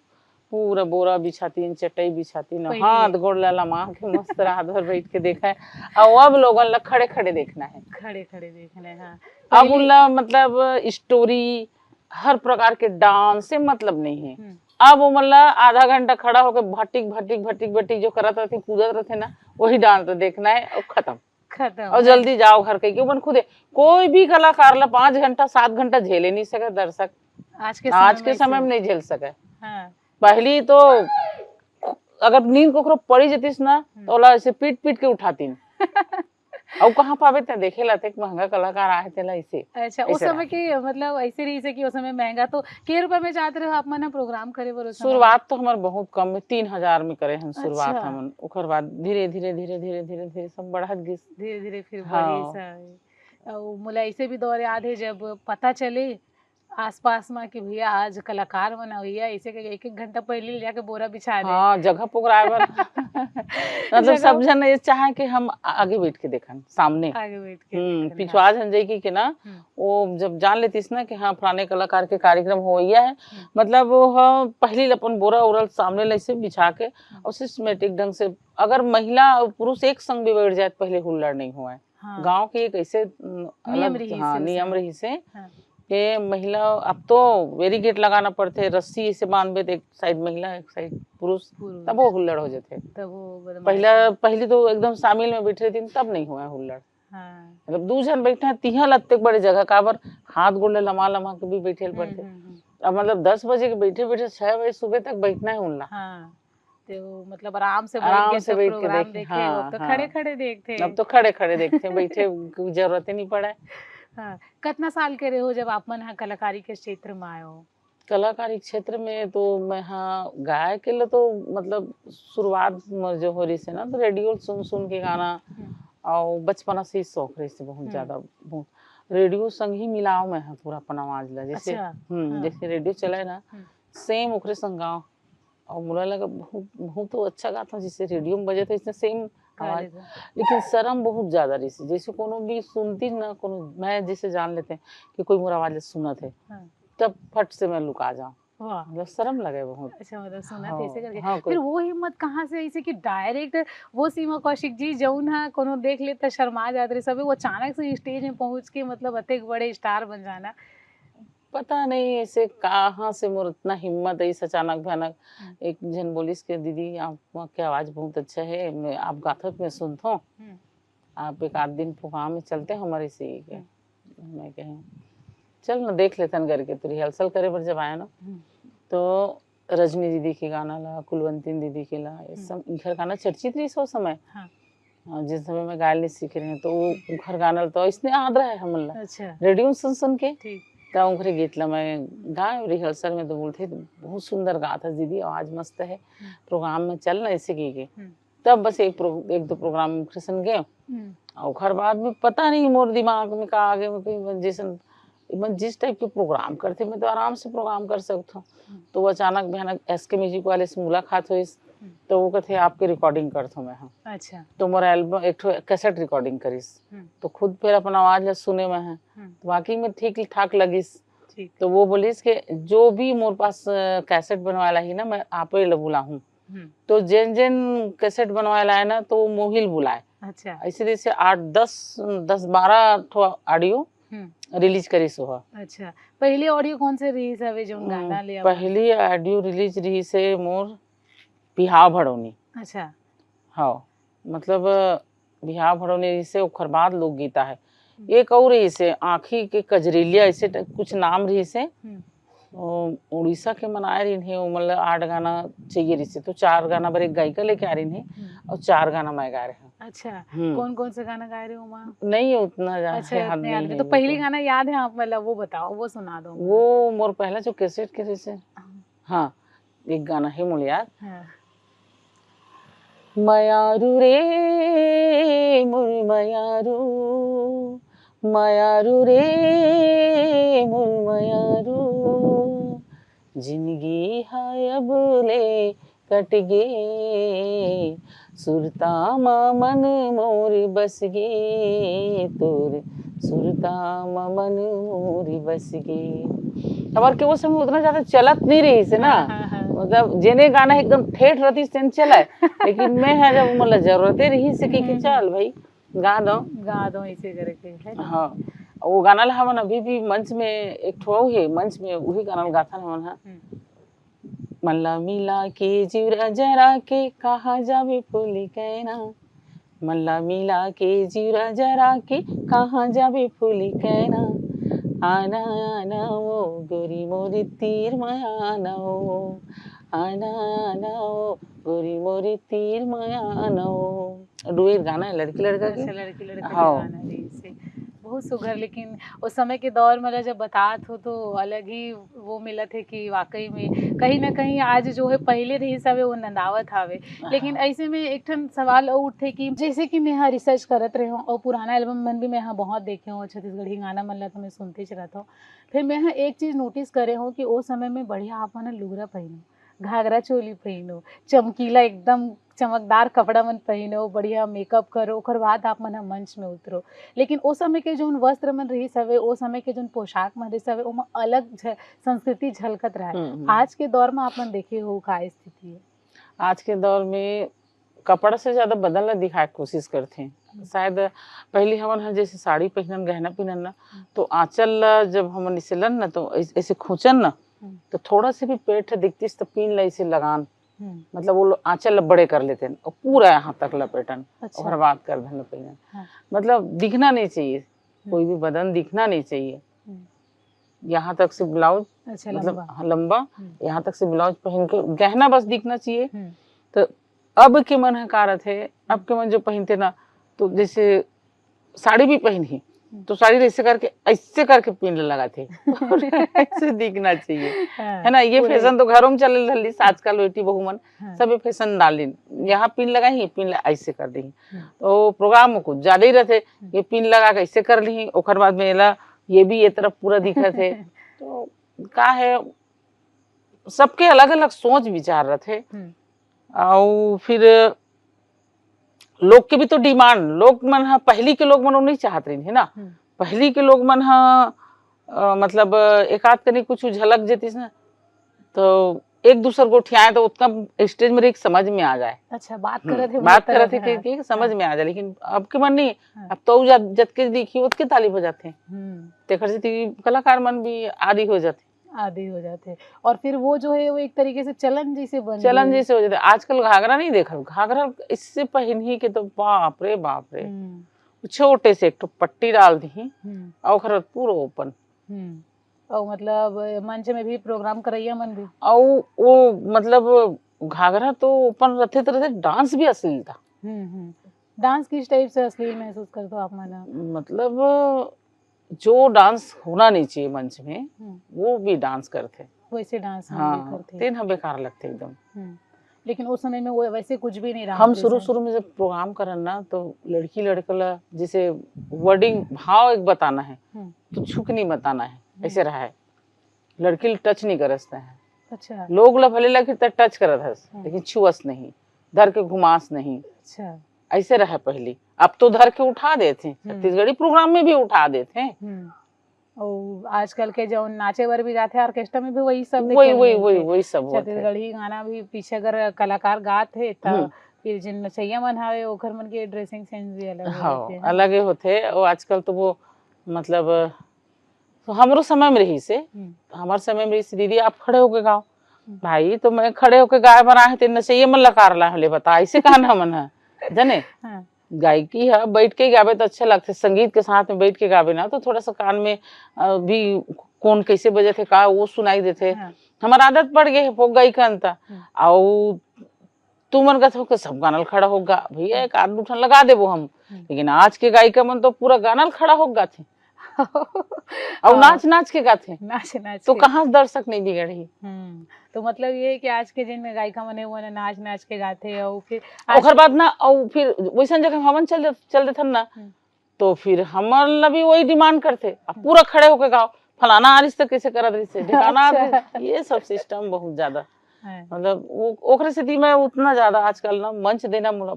पूरा बोरा बिछातीन, चटाई बिछातीन, पहले। हाथ गोड़ ला लमा के मस्त रात भर बैठ के देखे। और अब लोगन ला खड़े खड़े देखना है। खड़े खड़े देखना है, हाँ। अब पहले उनला मतलब स्टोरी, हर प्रकार के डांस से मतलब नहीं है। हम्म। अब वो मतलब आधा घंटा खड़ा होके भटिक भटिक भटिक भटिक जो करत रहते, कूदत रहते ना, वही डांस देखना है और खत्म। खत्म। और जल्दी जाओ घर कह के, ओमन खुदे। कोई भी कलाकार ला पाँच घंटा, सात घंटा झेले नहीं सके दर्शक। आज के आज समय के में समय से। में नहीं झेल सके। हाँ। पहली तो अगर नींद कोकरो पड़ी जतिस ना, हम्म। तो ओला ऐसे पीट पीट के उठातीन। अउ कहाँ पाबे ते देखे ला, अतेक महंगा कलाकार आए हे तेला ऐसे। अच्छा, उस समय के मतलब ऐसे रहिस हे कि उस समय महंगा, तो के रुपया में जात रहे हो आप मन प्रोग्राम करे बर उस समय? शुरुआत तो हमर बहुत कम में, तीन हजार में करे हन शुरुआत हमन। ओकर बाद धीरे धीरे धीरे धीरे धीरे धीरे सब बढ़त गिस। धीरे धीरे फिर बढ़िस। अउ मोला ऐसे भी दौर याद है जब पता चले आसपास में कि भैया आज कलाकार मन भैया ऐसे के एक एक घंटा पहले ले जाके बोरा बिछा दे। हाँ, जगह पुगराए बर। मतलब सब जन ये चाहे कि हम आगे बैठ के देखन, सामने। आगे बैठ के हम्म, पिछवा झन जाई कि ना, वो जब जान लेतीस ना कि हाँ फलाने कलाकार के कार्यक्रम होइया है, मतलब वो ह पहली अपन बोरा उरल सामने ले से बिछा के और सिस्टमेटिक ढंग से, अगर महिला और पुरुष एक संग भी बैठ जाए तो पहले हुल्लड़ नहीं हुआ है। हाँ। गांव के एक ऐसे नियम रहिस हे। के महिला, अब तो बैरिकेड लगाना पड़थे, रस्सी ऐसे बांधबे तो एक साइड महिला, एक साइड पुरुष, तब वो हुल्लड़ हो जाथे। पहला, पहली तो एकदम शामिल में बैठे रहिस, तब नहीं हुआ हुल्लड़। हाँ। मतलब दू झन बैठे हैं, तिहा लत्ते बड़े जगह काबर, हाथ गोड़ ले लमा लमा के भी बैठे ल पड़थे। अब मतलब दस बजे के बैठे बैठे छह बजे सुबह तक बैठना है उनला। हाँ। ते वो मतलब आराम से बैठ के सब प्रोग्राम देखे, हाँ, अब तो खड़े खड़े देखथे। अब तो खड़े खड़े देखथे, बैठे की जरूरत ही नहीं पड़े। हाँ। कितना साल के रहे हो जब आप मन हा कलाकारी के क्षेत्र में आए हो? कलाकारी क्षेत्र में तो मैं, हाँ, गाय के लिए तो मतलब शुरुआत में जो हो रही से ना, तो रेडियो सुन सुन के गाना, और बचपना से ही शौक रही से बहुत ज्यादा। रेडियो संग ही मिलाव मैं, हाँ, पूरा अपन आवाज ला, जैसे, अच्छा, हम्म, हाँ। जैसे रेडियो चलाए ना, सेम ओकरे संग गाँव। और मोला लगा बहुत, बहुत तो अच्छा गाता हूँ, जैसे रेडियो में बजे तो इसने सेम आवाज, लेकिन शर्म बहुत ज्यादा रही से। जैसे कोनो भी सुनती ना, कोनो, मैं जैसे जान लेते हैं कि कोई मोर आवाज सुनत है, हाँ। तब फट से मैं लुका जाऊँ। वाह। मतलब शर्म लगे बहुत। अच्छा, मतलब सुनत है ऐसे करके। हाँ, फिर वो हिम्मत कहाँ से, ऐसे कि डायरेक्ट वो सीमा कौशिक जी जौन हा कोनो देख लेता शर्मा जात रहे, सबे वो अचानक से स्टेज में पहुंच के मतलब अतेक बड़े स्टार बन जाना। पता नहीं ऐसे कहाँ से मोर इतना हिम्मत है, इस अचानक भयानक। एक झन बोलिस के, "दीदी, आपके आवाज बहुत अच्छा है, मैं आप गाथत में सुनत हूँ, आप एक आध दिन प्रोग्राम में चलते हैं हमारे से।" मैं कहे, "चल ना देख लेथन," करके। तो रिहर्सल करे बर जब आया ना, तो रजनी दीदी के गाना ला, कुलवंतिन दीदी के ला, ये सब इनकर गाना चर्चित रही सो समय। हाँ। जिस समय मैं गायल नहीं सीख रहे हैं, तो वो उनकर गाना ला तो इसने याद रहा है हमन ला। अच्छा। रेडियो में सुन सुन के। ठीक। तो उनकरे गीत ला मैं गाए रिहर्सल में, तो बोलते, "बहुत सुंदर गात है दीदी, आवाज मस्त है, प्रोग्राम में चल ना," ऐसे की के। तब बस एक प्रो-, एक दो प्रोग्राम उनकरे संग गए। और ओकर बाद में पता नहीं मोर दिमाग में का आ गए, मतलब जैसन मैं जिस टाइप के प्रोग्राम करते, मैं तो आराम से प्रोग्राम कर सकता हूँ। तो वो अचानक भयानक एसके म्यूजिक वाले से मुलाकात हुई, तो वो कहते, "आपके रिकॉर्डिंग करता हूँ मैं।" हाँ। अच्छा। तो मोर एल्बम, एक ठो कैसेट रिकॉर्डिंग करिस, तो खुद फिर अपन आवाज ला सुने मैं है, तो वाकई में ठीक ठाक लगिस। तो वो बोलिस कि जो भी मोर पास कैसेट बनवाला ही ना, मैं आपे ला बुलाहूँ। तो जेन जेन कैसेट बनवाला है ना, तो वो मोहिल बुलाए। अच्छा। ऐसे जैसे आठ दस, दस बारह ठो ऑडियो रिलीज करिस हो। अच्छा, पहली ऑडियो कौन से रिलीज हवे जोन गाना ले? पहली ऑडियो रिलीज रही से मोर बिहाव भड़ौनी। अच्छा। हाँ, मतलब बिहाव भड़ौनी रही से, ओकर बाद लोकगीत है। एक और रही से आँखी के कजरेलिया, ऐसे कुछ नाम रही से। उड़ीसा के मनाए रही है, मतलब आठ गाना चाहिए रही से, तो चार गाना बर एक गायिका लेके आ रही है और चार गाना मैं गा रहे हैं। अच्छा। कौन कौन से गाना गाए रहे हो वहाँ? नहीं, उतना याद नहीं। तो पहली गाना याद है आप, मतलब वो बताओ, वो सुना दो। वो मोर पहला जो कैसेट के रही से, हाँ, एक गाना है मोर याद। हाँ। मयारू रे मोर मयारू, मयारू रे मोर मयारू, जिंदगी हा अब ले कट गे, सुरता मा मन मोर बस गे, तोर सुरता मा मन मोर बस गे। हमार के वो समय उतना ज्यादा चलत नहीं रही से ना। हाँ, हाँ, हाँ। मतलब जेने गाना एकदम ठेठ रहती से चला है, लेकिन मैं है जब मतलब जरूरते रही से कि, कि चल भाई गा दो, गा दो ऐसे करके, है ना? हाँ, वो गाना ला हमन अभी भी मंच में, एक ठो है मंच में, वही गाना ला गाथन हमन। हाँ। मन ला मिला के जिउरा जरा के कहाँ जाबे फूली कैना, मन ला मिला के जिउरा जरा के कहाँ जाबे फूली कैना, आना आना ओ गोरी मोरी तीर मा आना ओ, आना आना ओ गोरी मोरी तीर मा आना ओ। डुएट गाना है लड़की लड़का के। अच्छा, लड़की लड़का के हाँ। गाना रहिस हे। बहुत सुघर, लेकिन उस समय के दौर में जब बतात हो तो अलग ही वो मिलत हे कि वाकई में कहीं ना कहीं आज जो है पहले रहिस हवे वो नंदावत हवे। लेकिन ऐसे में एक ठन सवाल और उठथे कि जैसे कि मैं यहाँ रिसर्च करत रहे हूँ और पुराना एल्बम मन भी मैं यहाँ बहुत देखे हूँ, छत्तीसगढ़ी गाना मन ला तो मैं सुनते च रहता हूँ। फिर मैं यहाँ एक चीज नोटिस करे हूँ कि ओ समय में बढ़िया आप मन लुगरा पहिनो, घाघरा चोली पहिनो, चमकीला एकदम चमकदार कपड़ा मन पहिनो, बढ़िया मेकअप करो, ओकर बाद आप मन ह मंच में उतरो। लेकिन ओ समय के जोन वस्त्र मन रहिस हवे, ओ समय के जोन पोशाक मन रहिस हवे, ओमा अलग झ-, संस्कृति झलकत रहे। हम्म, हम्म। आज के दौर में आप मन देखे हो का स्थिति है? आज के दौर में कपड़ा से ज्यादा बदन ला दिखाए के कोशिश करथे। शायद पहली हमन ह जैसे साड़ी पहिनन, गहना पहिनन ना, तो आंचल ला जब हमन इसे लन ना, तो ऐस-, ऐसे खोचन ना, हम्म। तो थोड़ा से भी पेट दिखतिस तो पिन ला इसे लगान, हम्म। मतलब वो लोग आंचल ला बड़े कर लेते हैं और पूरा यहाँ तक लपेटन, अच्छा। ओकर बाद कर धन पहिनन। हाँ। मतलब दिखना नहीं चाहिए, कोई भी बदन दिखना नहीं चाहिए। हम्म। यहाँ तक से ब्लाउज, अच्छा, मतलब लंबा। हाँ, लंबा, हम्म। यहाँ तक से ब्लाउज पहन के गहना बस दिखना चाहिए। हम्म। तो अब के मन ह का रथे, अब के मन जो पहनते ना, तो जैसे साड़ी भी पहनी, हम्म। तो साड़ी ऐसे करके, ऐसे करके पिन लगा थे। ऐसे दिखना चाहिए, हाँ, है ना? ये पूरे- फैशन तो घरों में चले रहली आजकल, बेटी बहू मन हाँ। सब ये फैशन डालिन, यहाँ पिन लगाई, पिन ला ऐसे कर दी। हम्म। तो प्रोग्राम में कुछ ज्यादा ही रहते, ये पिन लगा के ऐसे कर ली, ओकर बाद में एला ये भी ये तरफ पूरा दिखत है। तो का है, सबके अलग अलग सोच विचार रहते। हम्म। और फिर लोग के भी तो डिमांड, लोग मन ह, पहली के लोग मन वो नहीं चाहत रही है ना। हम्म। पहली के लोग मन ह, अ, मतलब एक आध कनी कुछ झलक जेतिस ना, तो एक दूसर गोठियाए तो उतना स्टेज में रही समझ में आ जाए। अच्छा, बात हम्म, करत है, बात वो तरह करत है से, कि, कि समझ हाँ। में आ जाए, लेकिन अब के मन नहीं। हाँ। अब तो जा-, जतके दिखी उतके ताली बजाते हैं। हम्म। तेकर से ती कलाकार मन भी आदी हो जाते हैं। आदी हो जाते हैं। और फिर वो जो है वो एक तरीके से चलन जैसे बन चलन गई। जैसे हो जाते। आजकल घाघरा नहीं देखा, घाघरा इससे पहन ही के तो बाप रे बाप रे, हम्म। छोटे से एक ठो पट्टी डाल दी हम्म। और ओकर पूरा ओपन। हम्म। और मतलब मंच में भी प्रोग्राम करैया मन भी। और वो मतलब घाघरा तो ओपन रहते तो रहते, डांस भी अश्लील था। हम्म, हम्म। डांस किस टाइप से अश्लील महसूस करते हो आप मन? मतलब जो डांस होना नहीं चाहिए मंच में, हम्म। वो भी डांस करते। वैसे डांस हम हाँ, भी करते। तेन ह बेकार लगते एकदम। हम्म। लेकिन उस समय में वो वैसे कुछ भी नहीं रहा हम था शुरू जैसा। शुरू में जब प्रोग्राम करन ना, तो लड़की लड़का ला जैसे वर्डिंग, भाव एक बताना है, हम्म। तो छू के नहीं बताना है, ऐसे रहा है। लड़की टच नहीं करस है। अच्छा। लोग ला भले लगे तो टच करत हस, हम्म। लेकिन छुअस नहीं, धर के घुमास नहीं, अच्छा। ऐसे रहे पहली। अब तो धर के उठा देते हैं, हम्म। छत्तीसगढ़ी प्रोग्राम में भी उठा देते हैं। हम्म। और आजकल के जो नाचे बर भी जाते हैं ऑर्केस्ट्रा में भी वही सब वही देखे वही मिलते वही हैं। वही सब होते हैं। छत्तीसगढ़ी गाना भी पीछे अगर कलाकार गात है तो हम्म। फिर जिन नचैया मन हवे ओकर मन के ड्रेसिंग सेंस भी अलग हाँ, होते हैं। अलग ही होते हैं। वो आजकल तो वो मतलब, तो हमरो समय में रही से, हम्म। हमारे समय में रही से, "दीदी आप खड़े होके गाओ।" हम्म। भाई, तो मैं खड़े होके गाए बर आए, तेन नचैया मन लकार ला ले बता, ऐसे कहा ना मन है, जाने? हाँ। गायकी है, बैठ के गावे तो अच्छा लगते, संगीत के साथ में बैठ के गावे ना, तो थोड़ा सा कान में, अ, भी कौन कैसे बजे थे, का वो सुनाई देते। हाँ। हमारा आदत पड़ गई है, फोक गायिका अंता। हम्म। और तुमन कहत हो कि सब गाना ल खड़ा हो गा, भैया, एक आध दू ठन लगा देबो हम। हम्म। लेकिन आज के गायिका मन तो पूरा गाना ल खड़ा हो गा थे। और हाँ। नाच नाच के गाथे। नाच नाच तो के। कहाँ दर्शक नहीं बिगड़ही? हम्म। तो मतलब ये है कि आज के जिन गायिका मन है, वो ना नाच नाच के गाथे, और फिर आज ओकर बाद ना, और फिर वैसन जगह हमन चल दे-, चल देथन ना, हम्म। तो फिर हमन ला भी वही डिमांड करथे, "अब पूरा खड़े होके गाओ, फलाना आरिस तो कैसे करत रहिस, ढिकाना आरिस।" अच्छा। ये सब सिस्टम बहुत ज्यादा, है। मतलब, वो, ओकरे सेती मैं उतना ज्यादा आजकल ना मंच देना मुला,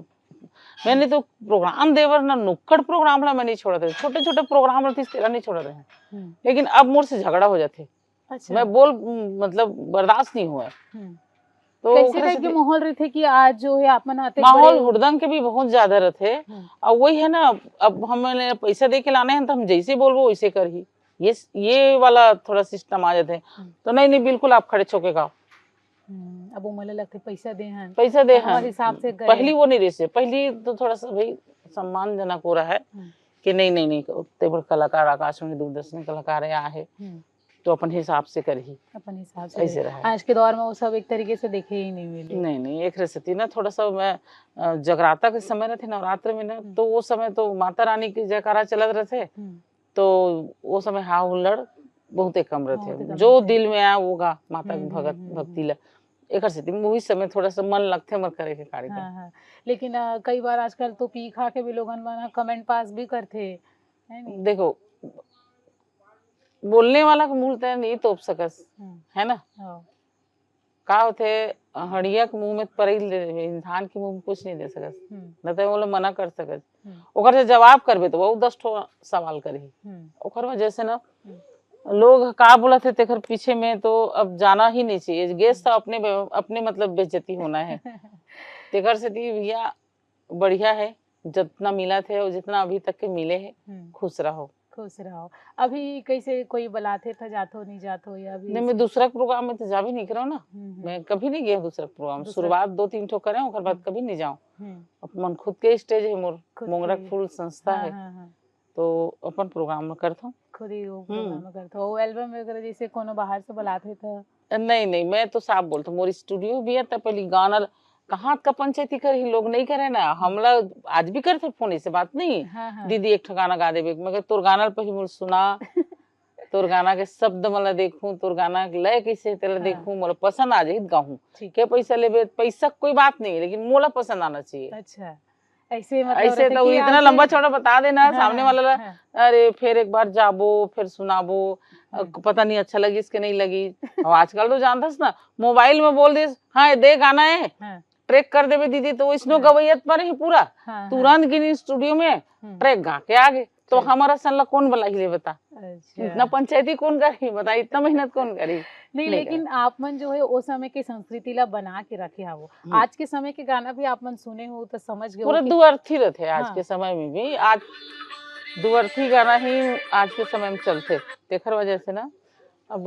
मैंने तो प्रोग्राम देवर ना, नुक्कड़ प्रोग्राम ला मैं नहीं छोड़त रहे, छोटे छोटे प्रोग्राम रहती तेरा नहीं छोड़त रहे। हम्म। लेकिन अब मोर से झगड़ा हो जाथे, अच्छा। मैं बोल, मतलब, बर्दाश्त नहीं हुआ। हम्म। तो कैसे ओकरे टाइप सेती के माहौल रहिथे कि आज जो है आप मन आते माहौल बड़े हुड़दंग के भी बहुत ज्यादा रहथे। हम्म। और वही है ना, अब हमन पैसा दे के लाने हैं तो हम जैसे बोलबो वैसे करही, ये ये वाला थोड़ा सिस्टम आ जाथे। हम्म। तो नहीं नहीं, बिल्कुल आप खड़े होके गाओ। हम्म, अब वो मन लगथे पैसा दे हैं, पैसा दे हमारे हैं। हिसाब से करे। पहली वो नहीं रही से, पहली तो थोड़ा सा भाई सम्मानजनक हो रहा है हम्म। कि नहीं नहीं नहीं, तेबर कलाकार, आकाशवाणी, दूरदर्शन कलाकार है, आहे। हम्म। तो अपन हिसाब से करही। अपन हिसाब से ऐसे रहा। आज के दौर में वो सब एक तरीके से देखे ही नहीं मिले। नहीं, नहीं, एक रहे सेती ना, थोड़ा सा मैं, अ, जगराता के समय रहते, नवरात्र में ना, हम्म। तो वो समय तो माता रानी के जयकारा चलत रहते, हम्म, तो वो समय हा हुल्लड़ बहुते कम रहते। बहुते कम जो रहते। दिल में आए वो गा माता के हम्म, भगत हम्म, हम्म, भक्ति ला। एक सेती वही समय थोड़ा सा मन लगथे हमर करे के कार्यक्रम। हाँ, हाँ। लेकिन अ, कई बार आजकल तो पी खा के भी लोगन मन कमेंट पास भी करथे, है नहीं? देखो, बोलने वाला के मुंह ते नहीं तोप सकस, हम्म, है ना? हाँ, का होथे, हड़िया के मुंह में परई ले, इंसान के मुंह में कुछ नहीं दे सकस, हम्म, न तो वो लोग मना कर सकस। हम्म, ओकर से जवाब करबे तो वो दस ठो सवाल करही। हम्म, ओकर वजह से ना हम्म। लोग का बोलत हे तेकर पीछे में तो अब जाना ही नहीं चाहिए। गेस तो अपने बे-, अपने मतलब बेइज्जती होना है। तेकर से ती भैया बढ़िया है, जितना मिला थे और जितना अभी तक के मिले हैं, हम्म, खुश रहो। खुश रहो। अभी कैसे कोई बुलाथे त जाथो नहीं जाथो या अभी? नहीं, मैं दूसरा प्रोग्राम में तो जाबे नहीं करो ना, हम्म, हम्म, मैं कभी नहीं गया दूसरा प्रोग्राम। दूसरा- शुरुआत दो तीन ठो करे, ओकर बाद हम्म। कभी नहीं जाऊँ। हम्म, अपन खुद के स्टेज है मोर, खुद मोंगरा के। के फूल संस्था हाँ, है, हाँ, हाँ। तो अपन प्रोग्राम में करथो। खुद ही वो हम्म। प्रोग्राम में करथो। वो एल्बम वगैरह जैसे कोनो बाहर से बुलाथे त? नहीं, नहीं, मैं तो साफ बोलता हूँ, मोर स्टूडियो भी है, तो पहले गाना ल-, कहाँ का पंचायती करही, लोग नहीं करे ना, हमला आज भी करथे फोन, ऐसे बात नहीं है। हाँ, हाँ। दीदी एक ठो गाना गा देबे, मगर तोर गाना ल पहले मोर सुना, तोर गाना के शब्द मला देखूं, तोर गाना के लय कैसे हे तेला हाँ। देखूं, मोला पसंद आ जाही त गाहूं। ठीक। के पैसा लेबे, पैसा कोई बात नहीं है, लेकिन मोला पसंद आना चाहिए। अच्छा, ऐसे मतलब ऐसे रहथे तो कि इतना आपके लंबा चौड़ा बता देना हाँ, सामने हाँ, वाला ला, हाँ। अरे फिर एक बार जाबो, फिर सुनाबो, अ, हम्म। पता नहीं अच्छा लगिस कि नहीं लगी। अब आजकल तो जानथस ना, मोबाइल में बोल दिस, हाँ, ये दे गाना है, हाँ, ट्रैक कर देबे दीदी, तो इसनो हाँ। गवैयत पर ही पूरा हाँ, हाँ। तुरंत गिनी स्टूडियो में हम्म। ट्रैक गा के आगे। तो सही। हमारा सन ला कौन बुलाही ले बता? अच्छा। इतना पंचायती कौन करही बता, इतना मेहनत कौन करही? नहीं, नहीं लेकिन आप मन जो है, ओ समय के संस्कृति ला बना के रखे हावो। हम्म। आज के समय के गाना भी आप मन सुने हो, तो समझ गए हो पूरा कि दुअर्थी रहथे आज हाँ। के समय में भी। आज दुअर्थी गाना ही आज के समय में चलथे, तेखर वजह से ना अब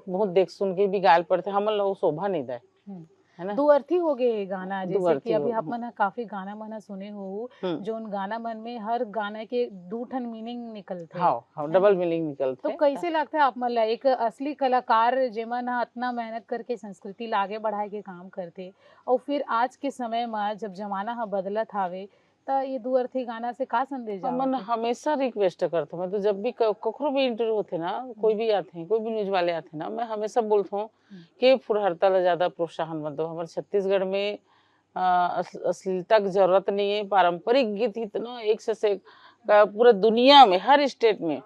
बहुत देख सुन के भी गायल पड़थे, हमन ला वो शोभा नहीं दे, हम्म। है ना? दुअर्थी हो गए ये गाना, जैसे दुअर्थी कि अभी हो आप गए। मन ह काफी गाना मन ह सुने हो, हम्म। जोन गाना मन में हर गाना के दू ठन मीनिंग निकलथे। हाँ, हाँ, है डबल ना? मीनिंग निकलथे। तो कैसे लगथे आप मन ला, एक असली कलाकार जेमन ह अतना मेहनत करके संस्कृति ला आगे बढ़ाए के काम करथे, और फिर आज के समय म जब जमाना ह बदलत हावे, त ये दुअर्थी गाना से का संदेश जावत हमन हे? हमेशा रिक्वेस्ट करथों, मैं तो जब भी क-, ककरो भी इंटरव्यू होथे ना, कोई भी आथे, कोई भी न्यूज वाले आथे ना, मैं हमेशा बोलथों हम्म। कि फुरहरता ला ज्यादा प्रोत्साहन मत दो। हमर छत्तीसगढ़ में, अ, अस-, अश्लीलता की जरूरत नहीं है। पारंपरिक गीत इतना एक से, से एक, अ, पूरे दुनिया में हर स्टेट में,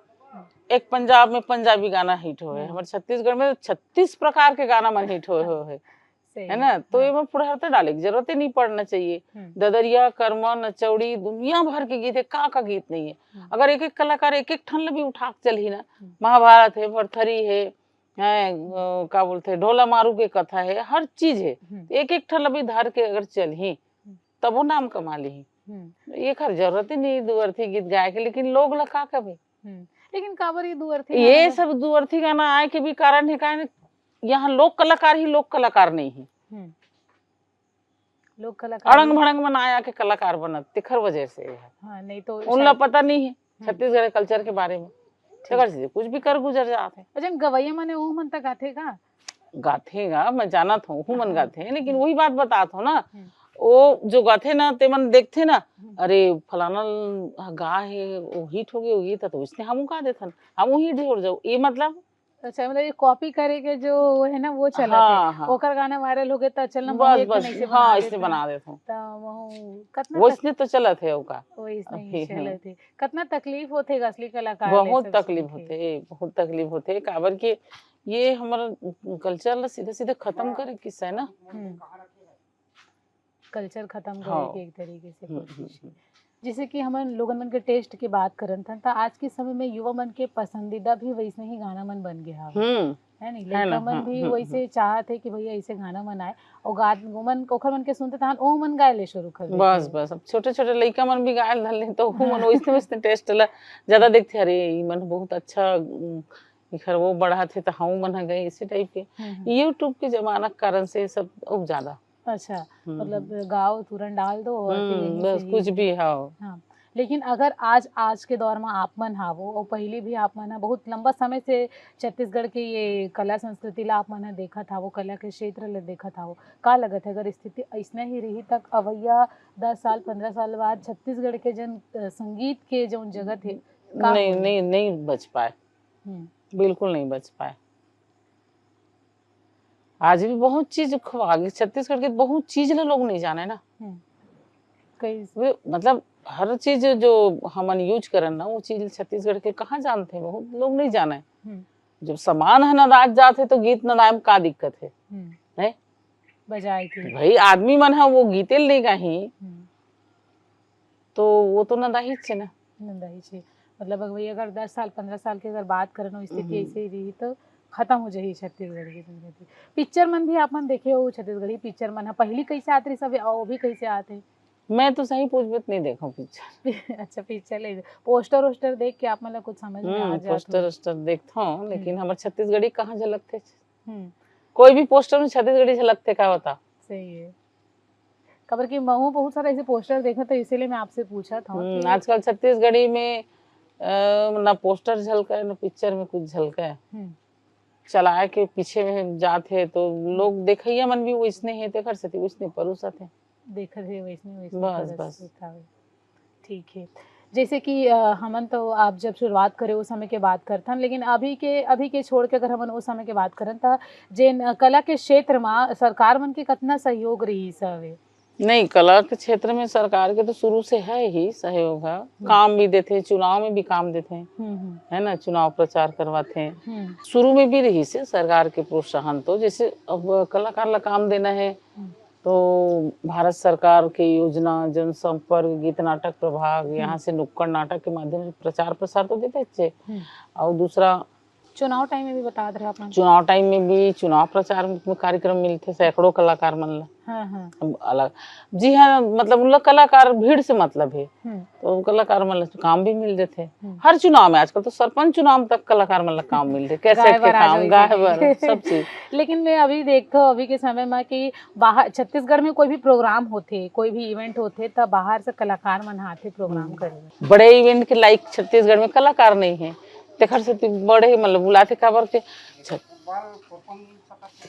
एक पंजाब में पंजाबी गाना हिट होए, हम्म। हमर छत्तीसगढ़ में छत्तीस प्रकार के गाना मन हिट होए, होए है। सही है ना? तो हाँ। एमा फुरहरता डाले के जरूरत ही नहीं पड़ना चाहिए। हम्म। ददरिया, कर्मा, नचौड़ी, दुनिया भर के गीत है, का का गीत नहीं है। हम्म। अगर एक एक कलाकार एक एक ठन ल भी उठा के चलही ना, हम्म। महाभारत है, भरथरी है, है, अ, का बोलथे, ढोला मारू के कथा है, हर चीज है। हम्म। एक एक ठन ल भी धर के अगर चलही, हम्म। तबो नाम कमा लिही। हम्म। एकर जरूरत ही नहीं दुअर्थी गीत गाए के, लेकिन लोग ला का कबे? हम्म। लेकिन काबर ये दुअर्थी ये गाना सब दुअर्थी गाना आए के भी कारण है, कारण यहाँ लोक कलाकार ही लोक कलाकार नहीं है। हम्म। लोक कलाकार अड़ंग ही भड़ंग मन आया के कलाकार बनत, तेखर वजह से है। हाँ, नहीं तो उन ला शायद पता नहीं है हम्म। छत्तीसगढ़ कल्चर के बारे में। तेखर से कुछ भी कर गुजर जात है। अच्छा, गावैया माने वो मन तक आथे का? गाथे गा, मैं जानत हूँ, ओहू मन हाँ। गाथे, लेकिन वही बात बतात हूँ ना, हम्म। वो जो गाथे ना, ते मन देखथे ना, हम्म। अरे फलाना ल-, गा है, वो हिट हो गई होगी, तो, तो इसने हमू गा देथन, हमू हिट हो जाऊ, ये मतलब अच्छा, मतलब ये कॉपी करे के जो वो है ना, वो चलत है। हाँ, हाँ। ओकर गाना वायरल हो गए त चल ना, बस, महू एक बस, नहीं से हाँ, बना इसने देते हैं। बना देते हो। त महू कितना वो तक इसने तो चलत है ओका। वो इसने ही अभी, हाँ। चलत है। कितना तकलीफ होते असली कलाकार ले बहुत सब तकलीफ सुन के। होते, बहुत तकलीफ होते, काबर के ये हमर कल्चर ला सीधा सीधा खत्म करे किस्सा है ना। हम्म। कल्चर खत्म करे हाँ। के एक तरीके से हम्म, कोशिश। हम्म, जैसे कि हमन लोगन मन के टेस्ट की बात करन था, त आज के समय में युवा मन के पसंदीदा भी वैसने ही गाना मन बन गया हवे। हम्म, है नहीं, है ना, लइका मन हाँ, भी हम्म, वैसे हम्म। चाहत है कि भैया ऐसे गाना मन आए और गा, ओमन, ओखर मन के सुनते तहन ओ मन गाए ले शुरू कर देते बस हैं। बस, अब छोटे छोटे लइका मन भी गाए धर ले, तो ओहू मन हाँ। वैसने वैसने टेस्ट ला ज्यादा देखते, अरे ई मन बहुत अच्छा, उम, इखर वो बढ़ाथे त हमू मन ह गए, इसी टाइप के। हम्म, हम्म। यूट्यूब के जमाना के कारण से सब अब ज्यादा। अच्छा, हम्म, मतलब गाओ, तुरंत डाल दो और फिर हम्म, यहीं बस से कुछ ही भी, हाँ। हाँ। लेकिन अगर आज, आज के दौर में आप मन हावो, और पहली भी आप मन ह बहुत लंबा समय से छत्तीसगढ़ के ये कला संस्कृति ला आप मन ह देखत हावो, कला के क्षेत्र ला देखत हावो, का लगत है, अगर स्थिति ऐसना ही रही, तक अवैया दस साल, पंद्रह साल बाद छत्तीसगढ़ के जन, अ, संगीत के जौन जगत है, का नहीं, होही? नहीं, नहीं बच पाए। हम्म। बिल्कुल नहीं बच पाए। आज भी बहुत चीज खो गे, छत्तीसगढ़ के बहुत चीज ला लोग नहीं जाने ना। हम्म। कई वे, मतलब, हर चीज जो हमन use करन ना, वो चीज छत्तीसगढ़ के कहाँ जानते हैं, बहुत लोग नहीं जाने। हम्म। जब सामान ह नदात जात है, तो गीत नदाए में का दिक्कत है? हम्म। है? बजाए के। भाई, आदमी मन ह वो गीते ल नहीं गाही, हम्म। तो वो तो नदाही छे ना। नदाही छे। मतलब, अगर वही, अगर दस साल, पंद्रह साल की अगर बात करन, वो स्थिति हम्म। ऐसे ही रही, तो खत्म हो जाही छत्तीसगढ़ की संस्कृति। पिक्चर मन भी आप मन देखे हो, छत्तीसगढ़ी पिक्चर मन ह, पहली कैसे आत रही सब, और अभी कैसे आत है? मैं तो सही पूछबे तो नहीं देखा पिक्चर। अच्छा, पिक्चर ले, पोस्टर वोस्टर देख के आप मन ला कुछ समझ में आ हम्म, जात पोस्टर होही? वोस्टर देखता हूँ, लेकिन हम्म। हमर छत्तीसगढ़ी कहाँ झलकथे? हम्म। कोई भी पोस्टर में छत्तीसगढ़ी झलकथे, का बता? सही है। काबर कि महू बहुत सारा ऐसे पोस्टर देखा, तो इसीलिए मैं आपसे पूछा था हम्म, कि आजकल छत्तीसगढ़ी में, अ, ना पोस्टर झलका है, ना पिक्चर में कुछ झलका है। हम्म। चलाए के पीछे में जात है, तो लोग देखइया मन भी वैसने है, तेकर सेती वैसने परुसत है। देखत है वैसने, वैसने बस, परुसत बस। है। ठीक है। जैसे कि, अ, हमन तो आप जब शुरुआत करे, उस समय के बात करथन, लेकिन अभी के, अभी के छोड़ के अगर हमन उस समय के बात करन, त जेन, अ, कला के क्षेत्र मा सरकार मन के कतना सहयोग रहिस हवे? नहीं, कला के क्षेत्र में सरकार के तो शुरू से है ही सहयोग ह। हम्म। काम भी देथे, चुनाव में भी काम देथे, हम्म, हम्म। है ना, चुनाव प्रचार करवाथे। हम्म। शुरू में भी रहिस हे सरकार के प्रोत्साहन, तो जैसे अब कलाकार ला काम देना है, हम्म। तो भारत सरकार के योजना, जनसंपर्क, गीत नाटक प्रभाग, हम्म। यहाँ से नुक्कड़ नाटक के माध्यम से प्रचार प्रसार तो देथे छे। हम्म। और दूसरा चुनाव टाइम में भी बतात रहे आप मन? चुनाव टाइम में भी, चुनाव प्रचार में कार्यक्रम मिलथे सैकड़ों कलाकार मन ला। हाँ, हाँ। अब अलग, जी हाँ, मतलब उन लोग कलाकार भीड़ से मतलब है, हम्म। तो कलाकार मन ला काम भी मिल जाथे। हम्म। हर चुनाव में, आजकल तो सरपंच चुनाव में तक कलाकार मन ला काम मिलथे, कैसेट गाय के बर आ काम, जाओ गाय इधर। बर, सब चीज। लेकिन मैं अभी देखथो, अभी के समय में कि बाहर, छत्तीसगढ़ में कोई भी प्रोग्राम होथे, कोई भी इवेंट होथे, त बाहर से कलाकार मन आथे प्रोग्राम हम्म। करे। बड़े इवेंट के लायक छत्तीसगढ़ में कलाकार नहीं है, तेखर सेती बड़े, मतलब, बुलाथे काबर के छ-,